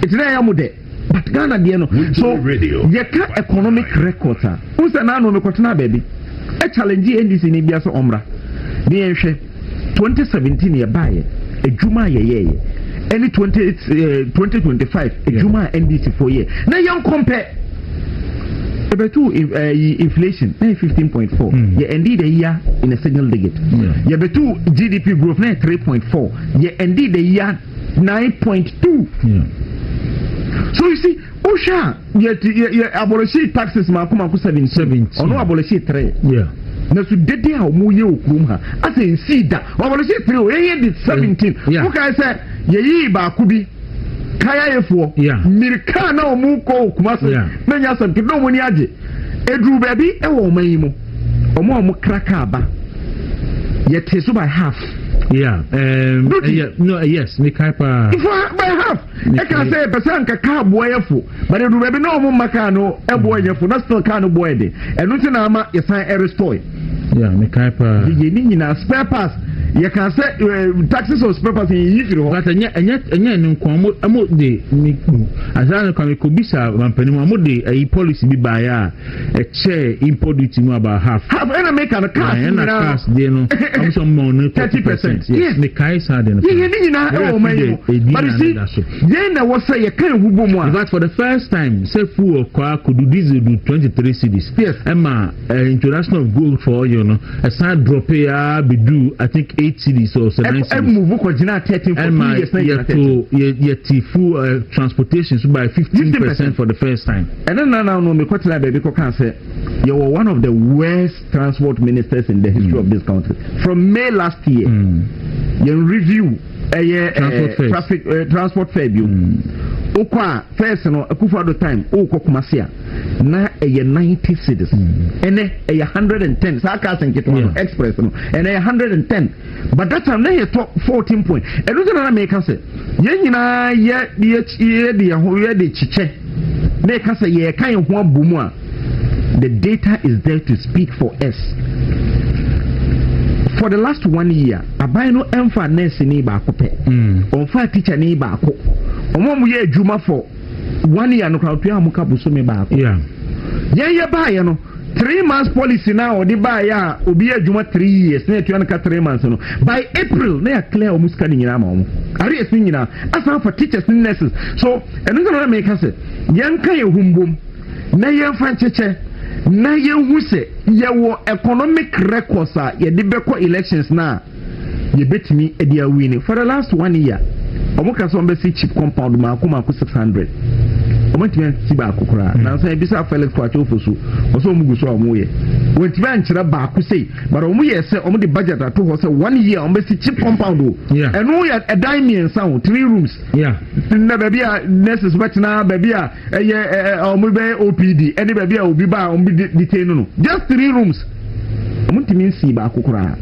ɛti na ɛyɛ mo dɛ, but Ghana deɛ no so yɛka economic record a n sɛ naanu mekɔtena baabi ɛ challenge NDC ni bia sɛ ɔmmra ne yɛnhwɛ 2017 yɛbaeɛ adwuma a yɛyɛɛyɛ ɛne 2025 adwuma a NDC foɔ yɛ na yɛn compare. Yɛbɛtu inflation na yɛ 15.4. Yɛ ended the year in a single digit. Yɛbɛtu GDP growth na yɛ 3.4, yɛ ended the year 9.2. So you see, wohwɛ a yɛ yɛ yɛ abolish taxes mako mako 17. 17. Ɔno abolish three. Na so dede a wɔn yɛ wɔ kurom ha asɛ nsi da abolish three o, yɛyɛ de 17. Wokae sɛ yɛyi baako bi kayayefoɔ mirika na wɔn kɔ wɔ Kumasi na nyɛ asɛm kí na wɔn ani agye. Eduru baabi ɛwɔ ɔman yi mu, wɔn a wɔn kra kaa ba yɛte so by half. Yeah. Duty. Yeah, no, yes, me kai pa. Ifo by half ɛka sɛ yɛpɛ sɛ anka kaa boɔ yɛ fo, but eduru baabi na wɔn mma kaa no ɛboɔ yɛ fo na still kaa no boɔ yɛ de. Ɛno ti na ama yɛsan ɛrestore. Yeah, me kai pa. Yɛ ne nyinaa spare parts, yɛka sɛ taxes on spare parts yɛyi firi hɔ. But ɛnyɛ ne nko ɔmo de ne asan ne kwame kobisa mampanin mu, ɔmo de ɛyi policy bi baayɛ a ɛkyɛ import duty mu about half. Half ɛna meka no, cars ɛna nyinaa. Cars deɛ no ɔmo sɛ ɔmo ma ɔno 30%. 30%. Yes, me kai saa de no. Yɛyɛ ne nyinaa ɛwɔ ɔman yi mu, but you see, yɛn na ɛwɔ sɛ yɛka ehu bɔ mu a. In fact, for the first time sɛ fuel kɔ akodu diesel do 23 cedis. Ɛma introduction of gold for oil no ɛsan drop ya bedu, I think, 8 cedis or 7 cedis. Ɛmove kɔ gyina 13 for 2 years na gyina 13. Yɛto yɛte fuel transportation so by 15% for the first time. Ɛne nana no mekɔtena baabi kɔka sɛ yɛwɔ one of the worst transport ministers in the history of this country. From May last year, yɛn review ɛyɛ Transport fares. Traffic transport fare bio. Wokɔ a first no, Akufo-Addo time, wokɔ Kumasi a na ɛyɛ 90 cedis, ɛnɛ ɛyɛ 110. Saa cars nketewa no, express no, ɛnɛ ɛyɛ 110, but that time na yɛtɔ 14 point. Ɛno nti na na meka sɛ yɛn nyinaa yɛ yɛ yɛ de yɛn ho yɛ de kyekyɛ na yɛka sɛ yɛka yɛn ho abɔ mu a, the data is there to speak for us. For the last one year, aban no ɛnfa nurse ni baako pɛ, ɔnfa teacher ni baako. Ɔmo a ɔmo yɛ adwuma for one year no koraa, otua ɔmo ka bosome baako. Yɛn yɛ baayɛ no 3 months policy na ɔde baayɛ a obi yɛ adwuma 3 years na yɛtua no ka 3 months no, by April na yɛ clear ɔmo sika ne nyinaa ma ɔmo arrears ne nyinaa, asan for teachers ne nurses. So ɛno nso na meka sɛ yɛnka yɛn ho mbom na yɛmfa nkyekyɛ na yɛnhu sɛ yɛwɔ economic records a yɛde bɛkɔ elections na yɛbɛtumi de awin. For the last one year, ɔmo ka sɛ ɔmo bɛsi CHPS compound maako maako 600, ɔmo ntumi ansi baako koraa. Nansa ebisa Felix Kwakye Ofosu, ɔsɛ ɔmo gu so a ɔmo yɛ, wɔntumi ankyerɛ baako sei, but ɔmo yɛ sɛ ɔmo de budget ato hɔ sɛ one year ɔmo bɛsi CHPS compound o. Ɛno yɛ ɛdan mmiɛnsa o, three rooms na baabi a nurses bɛtena, baabi a ɛyɛ ɛ ɛ ɔmo bɛyɛ OPD, ɛne baabi a obi ba a ɔmo bi detain no, just three rooms, ɔmo ntumi nsi baako koraa.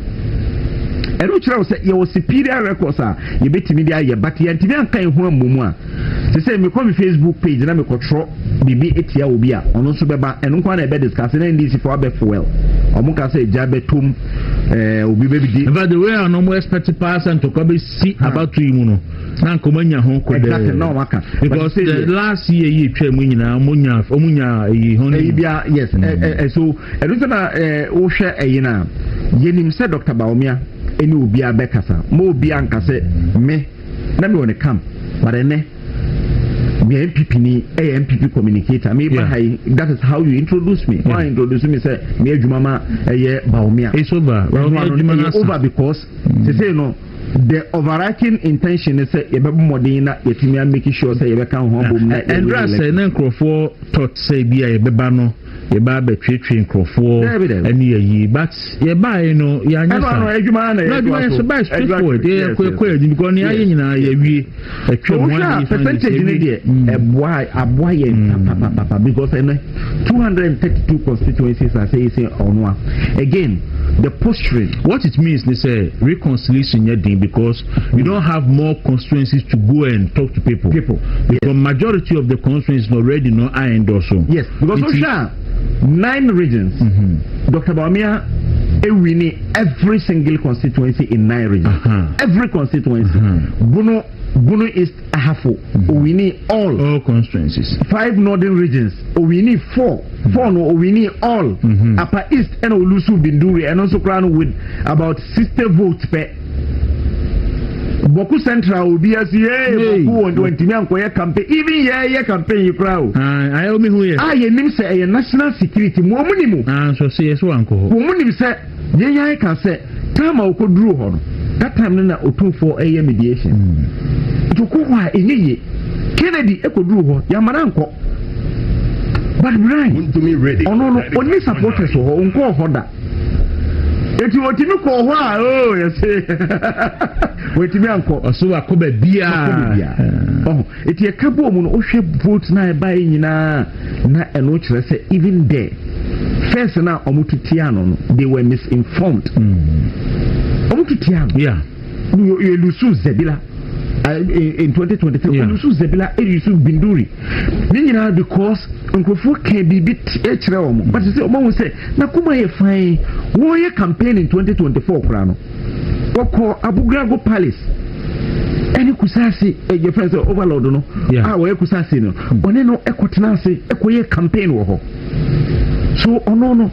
Ɛno kyerɛ wo sɛ yɛwɔ superior records a yɛbɛtumi de ayɛ, but yɛntumi anka yɛn ho ammɔ a te sɛ mekɔ me Facebook page na mekɔtwerɛ biribi etia obi a ɔno nso bɛba, ɛno nko na ɛbɛ discuss na NDC fo abɛ fuel ɔmo ka sɛ gya bɛtom obi bɛbi di. In fact, the way a ɔmo expect paa sɛ ntɔkwa bɛsi abato yi mu no, na nka ɔmo anya ho kɔ. Exactly, na ɔmo aka. Because the last year yi etwa mu nyinaa, ɔmo nya eyi ho. Eyi bia, yes. Ɛ ɛ so ɛno nso na wohwɛ ɛyi na yɛnim sɛ Dr. Bawumia ɛne obiara bɛkasa ma obiara nka sɛ me na me wɔ ne camp, but ɛnɛ me NPP ni, ɛyɛ NPP communicator me ba ha yi. That is how you introduce me. Why introduce me sɛ me adwuma ma ɛyɛ Bawumia? It's over. Bawumia adwuma na over because sese no, the overarching intention is sɛ yɛbɛbɔ mmɔden na yɛtumi a make sure sɛ yɛbɛka ho abom na ɛndra sɛ ne nkurɔfoɔ tɔt sɛ bi a yɛbɛba no, yɛba abɛtwetwe nkurɔfoɔ ɛne yɛyi, but yɛbaeɛ no, yɛanyɛ saa. Adwuma na yɛ adwuma yɛ so by straightforward, yɛ kɔ kɔ yɛ because ne ayɛ nyinaa yɛwie ɛtwa mu. Ane percentage ne deɛ ɛboa, aboa yɛn papapapa, because ɛnɛ 232 constituencies are saying ɔno a, again, the posturing. What it means ni sɛ reconciliation yɛ den because you don't have more constituencies to go and talk to people. People. Because majority of the constituencies already no are endorse. Yes, because o ṣe nine regions. Dr. Bawumia ewin every single constituency in nine regions. Every constituency. Bono East Ahafo, owin all. All constituencies. Five northern regions, owin four. Four no, owin all. Upper East ɛna olose Binduri, ɛno nso koraa no with about 60 votes pɛ. Bawku Central, obi asi ee Bawku wɔn wɔntumi ankɔyɛ campaign, even yɛ yɛ campaign yi koraa o. Ayɛ omi hu yɛ. A yɛ nim sɛ ɛyɛ national security mu, ɔmu nim o. Nso se yɛ so ankɔ hɔ. Wɔn mu nim sɛ yɛn yɛn ka sɛ time a okɔduru hɔ no, that time no na Otumfoɔ ɛyɛ mediation. Nti okɔ hɔ a ɛnyɛ yie. Kennedy ɛkɔduru hɔ, yamana nkɔ, but Brian ɔno no ɔni supporters wɔ hɔ, ɔnkɔɔ hɔ da, eti otimi kɔɔ hɔ a oo yɛsɛ wɔtumi ankɔ. Ɔso wakɔ baabiaa. Ɔho eti ɛka bɔɔ mu no, wohwɛ vote na ɛbaeɛ nyinaa na ɛno kyerɛ sɛ even there first na ɔmo tutia no, they were misinformed. Ɔmo tutia no. Yɛlose Zebilla in 2023. Ɔlose Zebilla, ɛlose Binduri ne nyinaa because nkurɔfoɔ ka biribi kyerɛ wɔn, but sɛ wɔn ahu sɛ n'akoma yɛ fine. Wɔyɛ campaign in 2024 koraa no, wɔkɔ Abugrago Palace ɛne Kusase, ɛyɛ fɛn sɛ overlord no a wɔyɛ Kusase no, ɔne no ɛkɔtena ase ɛkɔyɛ campaign wɔ hɔ. So ɔno no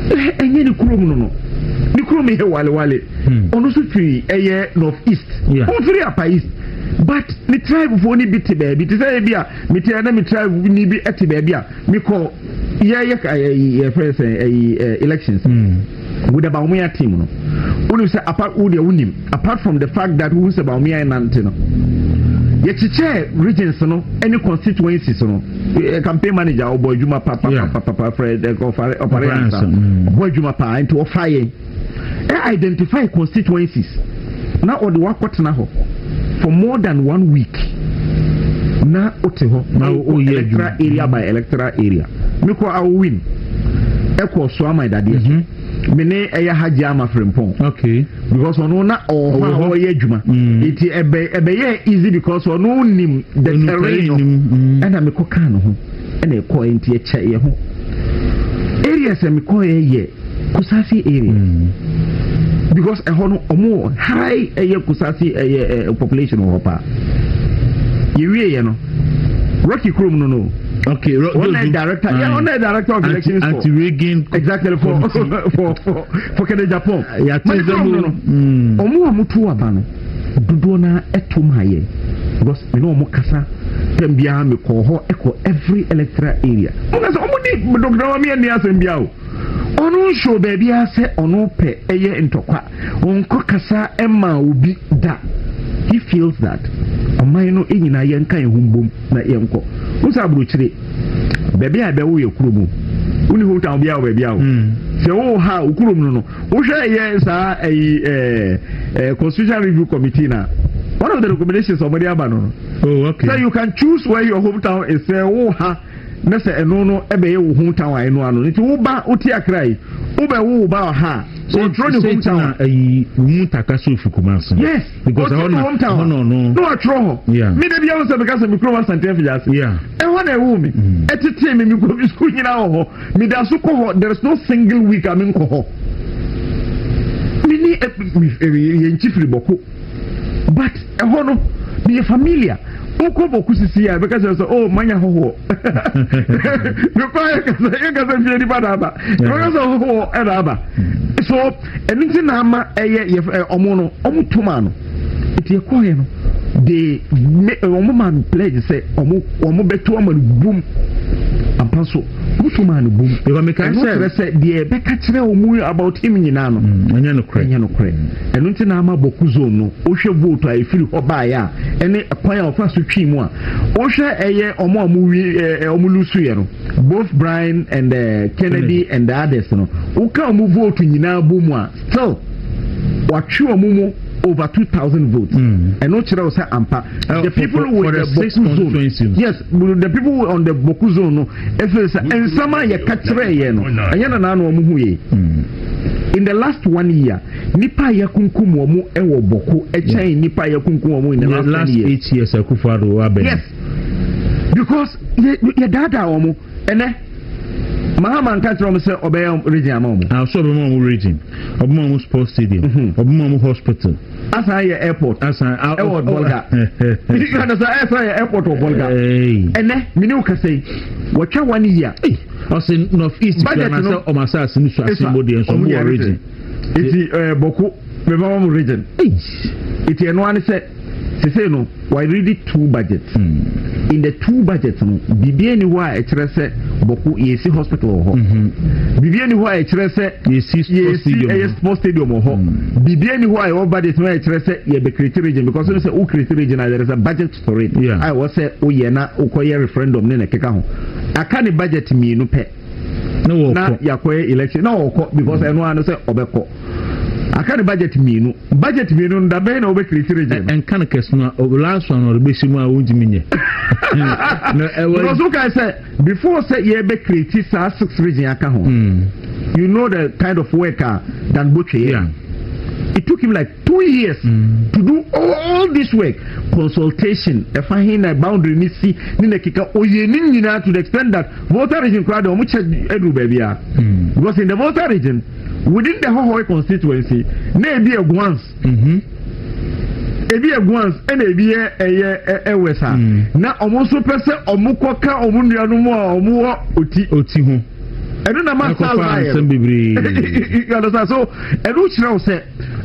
ɛnyɛ ne kurom no, ne kurom yɛ Walewale. Ɔno nso firi ɛyɛ North East, ɔmfiri Upper East, but ne tribe foɔ ni bi te baabi te sɛ ebi a mete na me tribe ni bi te baabi a mekɔ yɛyɛ yɛ fɛn sɛ ɛyi elections with the Bawumia team no. Wonim sɛ apart, wo deɛ wonim, apart from the fact that wohu sɛ Bawumia nante no, yɛkyekyɛ regions no ne constituencies no, campaign manager ɔbɔ adwuma papapapapa, Fred Ɔfare Ansa ɔbɔ adwuma paa, nti ɔfa yɛn ɛ identify constituencies na ɔde wakɔtena hɔ for more than one week na wote hɔ na electoral area by electoral area. Mekɔ Awowin, ɛkɔ Soaman dadeɛ so, me ne ɛyɛ Hajj Ama Frimpong. Because ɔno na ɔwɔ hɔ a ɔyɛ adwuma, nti ɛbɛ ɛbɛyɛ easy because ɔno nim the terrain no, ɛna mekɔ kaa no ho ɛna ɛkɔ, nti ɛkyɛ yɛ ho areas a mekɔ yɛ yɛ Kusasi area because ɛhɔ no ɔmo high ɛyɛ Kusasi ɛyɛ ɛ population wɔ hɔ paa. Yɛwie yɛ no, Rocky kurom no. Okay, ɔno yɛ director, yeah, ɔno yɛ director of elections for anti-rigging exactly for Kennedy Agyapong. Yàtí Mane kurom no, ɔmo a moto aba no dodoɔ naa ɛto maa yɛ because me ne ɔmo kasa tɛm biara. Mekɔɔ hɔ, ɛkɔ every electoral area. Mo kasa, ɔmo di Dr. Bawumia ni asɛm biara o. Ɔno nso baabi a sɛ ɔno pɛ ɛyɛ ntɔkwa, ɔnkɔ kasa ɛma obi da. He feels that ɔman no nyinaa yɛnka yɛn ho mbom na yɛnkɔ nsa aburokyire baabi a ɛbɛwo yɛ kurom. Woni hometown biara wɔ baabi a o sɛ wo ha wo kurom no, wohwɛ yɛ saa ɛyi ɛɛ ɛɛ Constitutional Review Committee na one of the recommendations ɔmo de aba no, sɛ you can choose where your hometown is, sɛ wo ha na sɛ ɛno no ɛbɛyɛ wo hometown a, ɛno ano nti wo ba wote Akra yi, wobɛwo wo ba wɔ ha a, ɔtwerɛ ne hometown. Ayi mu taka so ofi Kumasi. Yes. Because ɛhɔ na hometown ɛhɔ na ɔno. Na watwerɛ hɔ. Mi de bi ahun sɛ meka sɛ mi kurom Asante Afidie ase. Ɛhɔ na ɛwɔ mi. Ɛtete mi, mi kɔ mi sukuu nyinaa wɔ hɔ. Mi da so kɔ hɔ. There is no single week a mi nkɔ hɔ. Mi ni ɛ mi yɛn nkyi firi Bawku, but ɛhɔ no mi yɛ familiar. Wokɔ Bawku sisi a, ɛbɛka kyerɛ sɛ, oh, manya hɔhoɔ. Mekɔ yɛ kasa, yɛ kasa fie nipa na aba, ɛbɛka sɛ hɔhoɔ ɛna aba. So ɛno nti na ama ɛyɛ yɛ ɛ ɔmo no, ɔmo tuma no nti ɛkɔɔyɛ no de me ɔmo ma no pledge sɛ ɔmo bɛto ama no bum ampa so, ɔmo to ma no bum. Because meka ɛno sɛ kyerɛ sɛ deɛ ɛbɛka kyerɛ ɔmo about him nyinaa no ɛnyɛ nokorɛ. Ɛnyɛ nokorɛ. Ɛno nti na ama Bawku zone no, wohwɛ vote a ɛfiri hɔ baeɛ a, ɛne kwan a ɔfa so twii mu a, wohwɛ ɛyɛ ɔmo a ɔmo wi ɛ ɔmo lose yɛ no, both Brian and Kennedy and the others no, woka ɔmo vote nyinaa bɔ mu a, still watwe ɔmo mu over 2,000 votes. Ɛno kyerɛ wo sɛ ampa the people for with the the six Bawku zone constituencies. Yes, the people on the Bawku zone no, ɛfiri sɛ nsɛm a yɛka kyerɛ yɛ no, ɛnyɛ na naano ɔmo hu yɛ. In the last one year, nipa a yɛkunkum wɔn wɔ Bawku ɛkyɛn nipa a yɛkunkum wɔn in the the last last 10 years. 8 years Akufo-Addo abɛn. Yes, because yɛ daadaa wɔn. Ɛnɛ Mahama nka kyerɛ wɔn sɛ ɔbɛyɛ region ama wɔn. Ah, so ɔbɛma wɔn region, ɔbɛma wɔn sports stadium, ɔbɛma wɔn hospital. Asan yɛ airport. Asan ɛwɔ Bolga. Ɛsan yɛ airport wɔ Bolga. Ɛnɛ mene wo kasa yi, wɔtwa one year. Ɔsɛ North East Budget kura na no sɛ ɔmo asase no so ase mo deɛ nso ɔmo wɔ region. Eti Bawku mɛma wɔn region. Eti ɛno ani sɛ sese no wɔalready two budgets. In the two budgets no, biribi ani hɔ a ɛkyerɛ sɛ Bawku yɛsi hospital wɔ hɔ. Biribi ani hɔ a ɛkyerɛ sɛ yɛsi sports yɛsi stadium. Ɛyɛ sports stadium wɔ hɔ. Biribi ani hɔ a ɛwɔ budget no a ɛkyerɛ sɛ yɛbɛ create region, because ɔno sɛ wo create region a, there is a budget for it a ɛwɔ sɛ woyɛ na wokɔyɛ referendum ne na ɛkeka ho. Aka ne budget mmienu pɛ ne wɔ na kɔ. Yɛakɔyɛ election na ɔkɔ, because ɛno ano sɛ ɔbɛkɔ. Aka ne budget mmienu, budget mmienu no, dabɛn na wobɛ create region no? Ɛnka no kɛse no a, last one ɔde bɛsi mu a wontumi nyɛ na ɛwɔ. Because wokae sɛ before sɛ yɛbɛ create saa six region aka ho, you know the kind of work a Dan Botwe yɛ. It took him like 2 years to do all this work, consultation, ɛfa he na boundary ni si ne na keka oyɛ ne nyinaa, to the extent that Volta Region koraa de, ɔmo kyɛ aduru baabi a, because in the Volta Region, within the Hohoe constituency, na ebi yɛ Guans, ebi yɛ Guans, ɛna ebi yɛ ɛyɛ ɛwɛ saa. Na ɔmo nso pɛ sɛ ɔmo kɔka ɔmo nuanom a ɔmo wɔ Oti. Oti ho. Ɛno na ma saa ɛkɔfa baayɛ nsɛm no bebree. You understand? So ɛno kyerɛ wo sɛ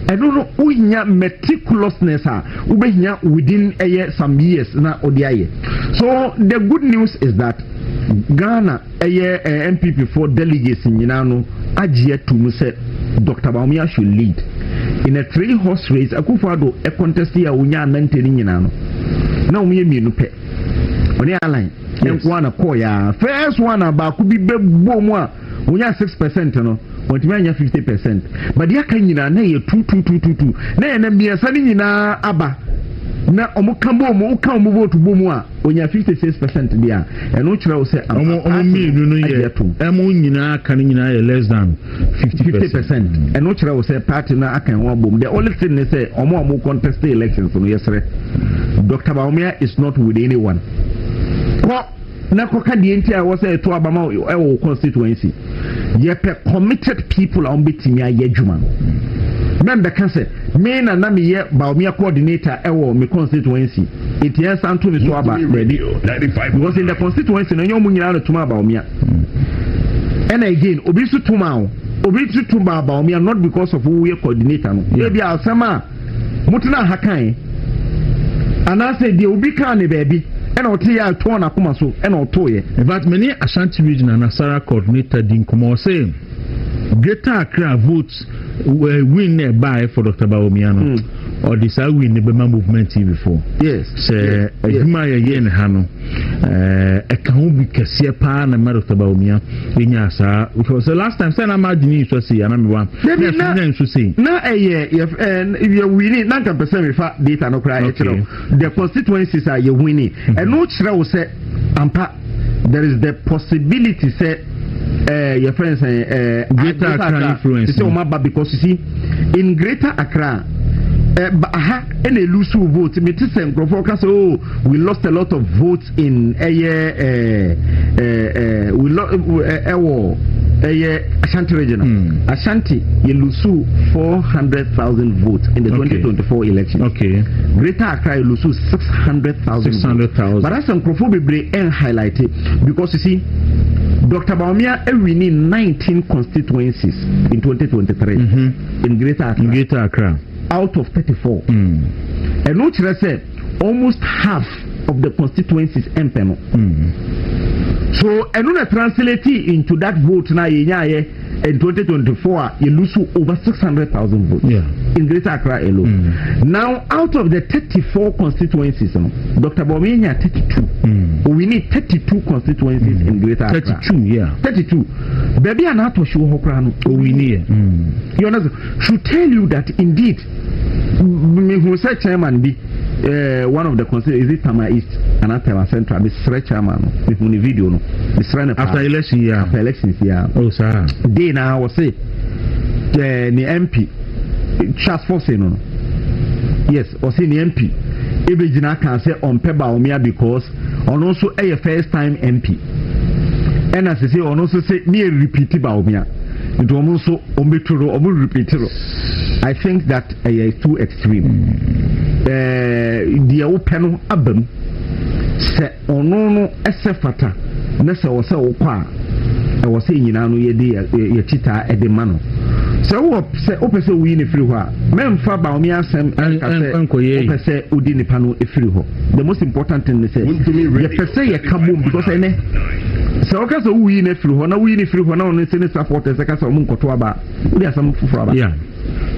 ɛno no wohia meticulousness a wobɛhia within ɛyɛ some years na wode ayɛ. So the good news is that Ghana ɛyɛ NPP for delegates nyinaa no agye ato mu sɛ Dr. Bawumia should lead in a three horse race. Akufo-Addo contest a wonya anante no nyinaa no, na wɔn yɛ mmienu pɛ, ɔne Alan nko na kɔɔ ya. First one a baako bi bɛbɔ mu a wonya 6% no, wɔntumi anya 50%, but deɛ aka nyinaa na yɛ two two two two two, na yɛ na mmiɛnsa no nyinaa aba na ɔmo ka bɔ mu, woka ɔmo vote bɔ mu a, onya 56% deɛ a, ɛno kyerɛ wo sɛ ɔmo mmienu no yɛ, ɛmo nyinaa ka no nyinaa yɛ less than 50 50 percent. Percent. Ɛno kyerɛ wo sɛ party no aka ho abom. The only thing ne sɛ ɔmo a ɔmo contest elections no, yɛsrɛ, Dr. Bawumia is not with anyone. Kɔ na kɔka deɛ nti a ɛwɔ sɛ ɛto abama ɛwɔ wo constituency. Yɛpɛ committed people a wɔbɛtumi ayɛ adwuma no. Mɛmbɛka sɛ Me na na meyɛ Bawumia coordinator ɛwɔ me constituency, eti ɛnsa nto me so aba baabi, because in the constituency no, ɛnyɛ ɔmo nyinaa na tuma Bawumia. Ɛna again, obi nso tuma o, obi nso tuma Bawumia not because of woyɛ coordinator no. Ebi asɛm a motena ha kan anaasɛ deɛ obi kaa ne baabi ɛna ɔte yɛ a tɔn n'akoma so ɛna ɔtoo yɛ. In fact, many Ashanti Region and Nasara coordinator di nkɔmɔ sɛ Greater Accra vote win na ɛbaeɛ for Dr. Bawumia no, ɔde saa win ne bɛma Movement TV fo. Sɛ adwuma a yɛyɛ ne ha no, ɛka ho bi kɛseɛ paa na ma Dr. Bawumia ɛnya saa, because the last time sɛ na ma adwene nso sei ana mewa na nso sei. Na ɛyɛ yɛ win na nka mpɛ sɛ mefa data no koraa ɛkyerɛ the constituencies a yɛ win. Ɛno kyerɛ wo sɛ ampa there is the possibility sɛ your friends Greater Accra influence sɛ ɔmo aba, because you see, in Greater Accra, aha ɛna e lose vote. Me ti sɛ nkurɔfoɔ ka sɛ, "Oh, we lost a lot of votes in ɛyɛ ɛɛ ɛɛ we lo ɛwɔ ɛyɛ Ashanti Region." Ashanti yɛ lose 400,000 votes in the 2024 election. Greater Accra yɛ lose 600,000. 600,000. But asɛ nkurɔfoɔ bebree ɛn highlight it, because you see, Dr. Bawumia winning 19 constituencies in 2023 in Greater Accra. In Greater Accra. Out of 34. Ɛno kyerɛ sɛ almost half of the constituencies ɛmpɛ no. So ɛno na translate into that vote na yɛnyaayɛ in 2024 a yɛ lose over 600,000 votes in Greater Accra alone. Now, out of the 34 constituencies no, Dr. Bawumia nya 32. We need 32 constituencies in Greater Accra. 32, yeah. 32. Baabi a n'atɔ hye wɔ hɔ koraa no. Owini yɛ. You understand? Should tell you that indeed, mehu sɛ chairman bi, one of the constituencies, is it Tema East anaa Tema Central, mesrɛ chairman no, mehu ne video no, mesrɛ no paa. After election, yeah. After elections, yeah. Oh, sir. Day na wɔ se ne MP Charles Forson no, yes, ɔse ne MP ebegyina kan sɛ ɔmpɛ Bawumia because ɔno nso yɛ first time MP, ɛna sese ɔno nso sɛ ne yɛ repeat Bawumia, nti ɔmo nso ɔmo bɛtu no, ɔmo repeat no. I think that ɛyɛ too extreme. Deɛ wopɛ no aba mu sɛ ɔno no ɛsɛ fata na sɛ wɔ sɛ wokɔ a, ɛwɔ sɛ nyinaa no yɛde yɛkyitaa ɛde ma no. Sɛ wowɔ sɛ wopɛ sɛ woyi ne firi hɔ a, mɛmfa Bawumia asɛm ɛnka sɛ wopɛ sɛ wodi nipa no firi hɔ. The most important thing ne sɛ yɛpɛ sɛ yɛka bom, because ɛnɛ sɛ wɔka sɛ woyi ne firi hɔ na woyi ne firi hɔ na ɔno sɛ ne supporters ɛka sɛ ɔmo nkɔto aba, wode asɛm foforɔ aba.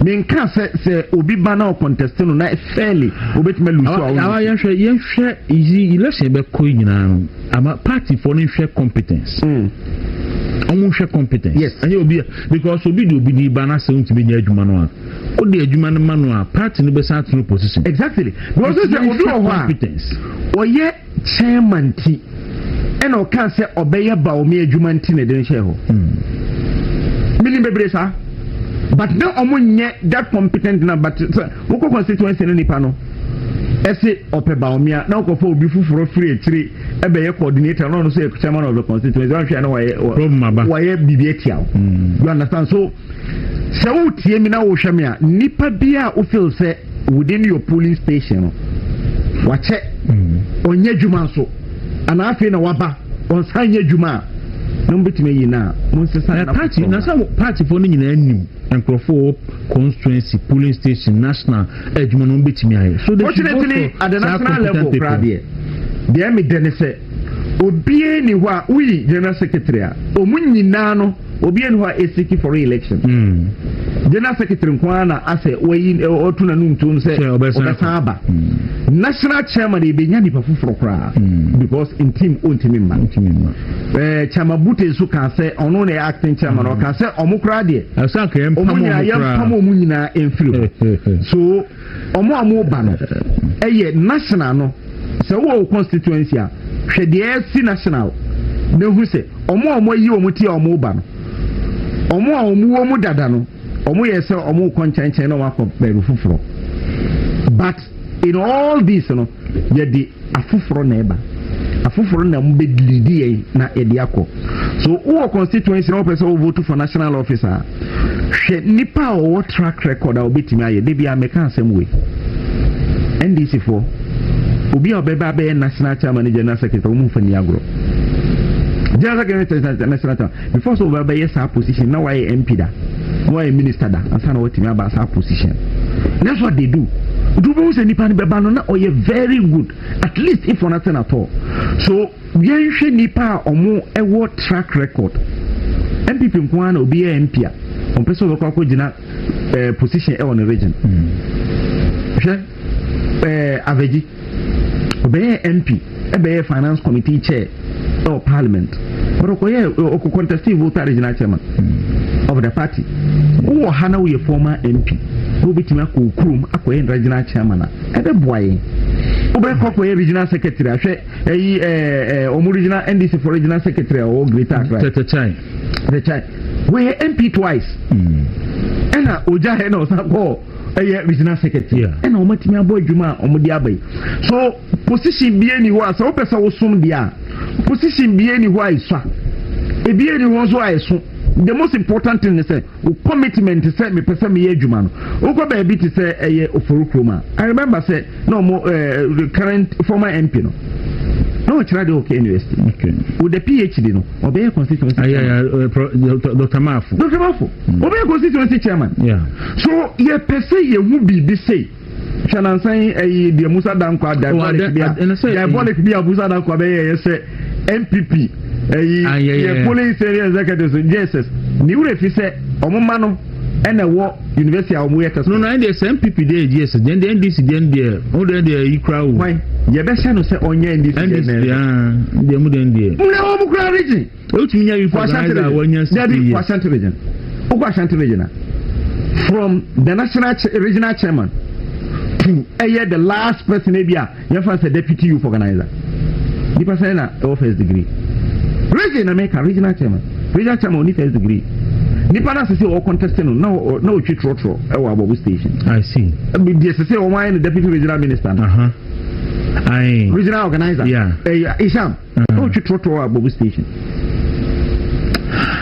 Menka sɛ obi ba na ɔcontest no na fairly obɛtumi alose a. Awa, yɛnhwɛ yi, election bɛkɔ yi nyinaa no, ama party foɔ no nhwɛ competence. Ɔmo nhwɛ competence. Ɛnyɛ obi, because obi de obi di ba na sɛ ntumi nyɛ adwuma no a, o de adwuma no ma no a, party no bɛsan atena opposition. Exactly, because sɛ obi wɔ hɔ a ɔyɛ chairman ti ɛna ɔka sɛ ɔbɛyɛ Bawumia adwuma nti na ɛde no hyɛ hɔ. Menim bebree saa, but na ɔmo nyɛ that competent na, but sɛ wokɔ constituency no, nipa no ɛse ɔpɛ Bawumia na wokɔfa obi foforɔ firi akyire ɛbɛyɛ coordinator na ɔno nso yɛ chairman of the constituency, wɔnhwɛ na wɔyɛ wɔyɛ biribi atia wo. You understand? So sɛ wotie mi na wohwɛ mi a, nipa bi a wofeel sɛ within your polling station no wakyɛ, ɔnyɛ adwuma nso anaa afei na waba ɔnsan nyɛ adwuma a, na mobɛtumi ayi no a, monsesa. Na party na sɛ partyfoɔ no nyinaa nim nkurɔfoɔ constituency, polling station, national adwuma no bɛtumi ayɛ. So they should vote for at the national level koraa. Deɛ mi dɛ ne sɛ obiara ni hɔ a woyi general secretary a, ɔmu nyinaa no, obiara ni hɔ a ɛseek for re-election. General secretary nko ara na asɛ wayi ɔtu n'anum tom sɛ ɔbɛsan aba. National chairman ebenya nipa foforɔ koraa because ntim ɔntumi mma. Chairman Bute nso kan sɛ ɔno na ɛyɛ acting chairman, ɔka sɛ ɔmo koraa deɛ, ɔmo nyinaa yɛmpam ɔmo nyinaa mfiri hɔ. So ɔmo a ɔmo ba no ɛyɛ national no, sɛ wowɔ wo constituency a, hwɛ deɛ ɛsi national na ehu sɛ ɔmo a ɔmo ayi ɔmo ti a ɔmo ba no, ɔmo a ɔmo wɔ mu dada no, ɔmo yɛ sɛ ɔmo kɔ nkyɛnkyɛn na ɔmo akɔ baabi foforɔ. But in all this no, yɛde afoforɔ na ɛba, afoforɔ na mo bɛ lead yɛn na yɛde akɔ. So wowɔ constituency na wopɛ sɛ wo vote for national officer, Hwɛ nipa a ɔwɔ track record a obetumi ayɛ. Debi a meka asɛm wei, NDC foɔ, obi a ɔbɛba abɛyɛ national chairman ne general secretary, wɔn mfa ni agorɔ. General secretary, national chairman, before so ɔbɛba bɛyɛ saa position na wayɛ MP da na wayɛ minister da ansa na watumi aba saa position. That's what they do. Nti wobɛhu sɛ nipa no bɛba no na ɔyɛ very good, at least if for nothing at all. So yɛnhwɛ nipa a ɔmo ɛwɔ track record. NPP nko ara na obi yɛ MP a ɔmpɛ sɛ ɔbɛkɔ akɔgyina position ɛwɔ ne region. Hwɛ Avedzi, ɔbɛyɛ MP, ɛbɛyɛ finance committee chair ɛwɔ parliament, but ɔkɔyɛ ɔkɔ contest Volta regional chairman of the party. Wowɔ ha na woyɛ former MP na wobɛtumi akɔ kurom akɔyɛ regional chairman a, ɛbɛboa yɛn. Wobɛkɔ akɔyɛ regional secretary, ahwɛ ɛyi ɛɛ ɛɛ ɔmo regional NDC for regional secretary a ɔwɔ Greater Accra. Tɛtɛkyɛn. Tɛtɛkyɛn wɔyɛ MP twice, ɛna ogya hɛ na ɔsan kɔɔ ɛyɛ regional secretary, ɛna wɔn atumi abɔ adwuma a wɔn de aba yi. So position bie ni hɔ a sɛ wopɛ sɛ wosom deɛ a, position bie ni hɔ a esua, ebie ni hɔ nso a ɛso. The most important thing is sɛ wo commitment sɛ mepɛ sɛ meyɛ adwuma no. Wokɔ baabi te sɛ ɛyɛ Ofori kurom a, I remember sɛ na ɔmo the current former MP no na ɔkyerɛ adeɛ wɔ KNUST with the PhD no, ɔbɛyɛ constituency chairman. Dr Mafo. Dr Mafo ɔbɛyɛ constituency chairman. So yɛpɛ sɛ yɛhu biribi sei. Hwɛ nansan ɛyi deɛ Musa Dankwa, diabolic bi a diabolic bi a Musa Dankwa bɛyɛ, ɛyɛ sɛ NPP ɛyi yɛ polling senior executives JSS ne wura fi sɛ ɔmo ma no ɛna ɛwɔ university a ɔmo yɛ test. No, na ɛdeɛ sɛ NPP deɛ yɛ JSS deɛ, deɛ NDC deɛ, deɛ ɔmo deɛ deɛ yi kura o. Kwan yɛbɛhyɛ no sɛ ɔnyɛ NDC deɛ. NDC deɛ, aa deɛ mo deɛ deɛ. Muna wɔn kura region. Otumi nya youth organizer a wɔnya 60 years. Dabi, Ashanti Region, wokɔ Ashanti Region a, from the national regional chairman to ɛyɛ the last person ebi a yɛfa sɛ deputy youth organizer, nipa sɛ na ɛwɔ first degree. Region na meka, regional chairman, regional chairman oni first degree. Nipa na sese ɔwɔ contest no na otwi trɔtrɔ ɛwɔ Abobo station. I see. Deɛ sese wɔn ayɛ no deputy regional minister no. Aye. Regional organizer. Ɛyɛ Isham. Na otwi trɔtrɔ wɔ Abobo station.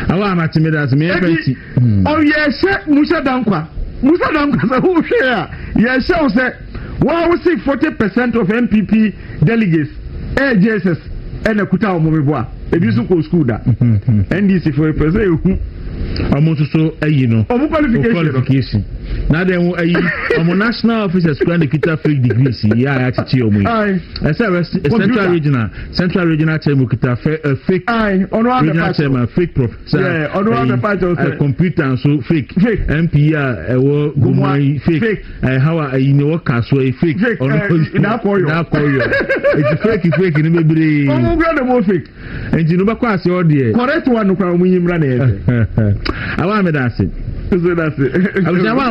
Awa amate mi da ase mi yɛ fɛn ti. Ɔyɛ hyɛ Musa Dankwa, Musa Dankwa sɛ wohwɛ a, yɛhyɛ wo sɛ wɔn a wosi 40% of NPP delegates ɛyɛ JSS ɛna kuta wɔn meboa, ebi nso kɔ school da. NDC fo pɛ sɛ ehu. Ɔmo nso so ayi no. Ɔmo qualification. Qualification na adan ho ayi ɔmo national officers kura ne kita fake degrees yi a yɛakyekye ɔmo yi. Ɛsɛ central regional chairman kita fake regional chairman, fake professor, ɔno computer nso fake, MP a ɛwɔ Gomua yi fake, ɛhawa ayi ne wɔ Kasoa yi fake. Ɔno n'akɔyɔ. N'akɔyɔ eti fake fake ne bebree. Ɔmo kura de mo fake. Nti no bɛkɔ ase ɔdeɛ. Correct one no kura, ɔmo yi mra na yɛ fɛ. Awa mi da ase. Nso da ase. Abusua.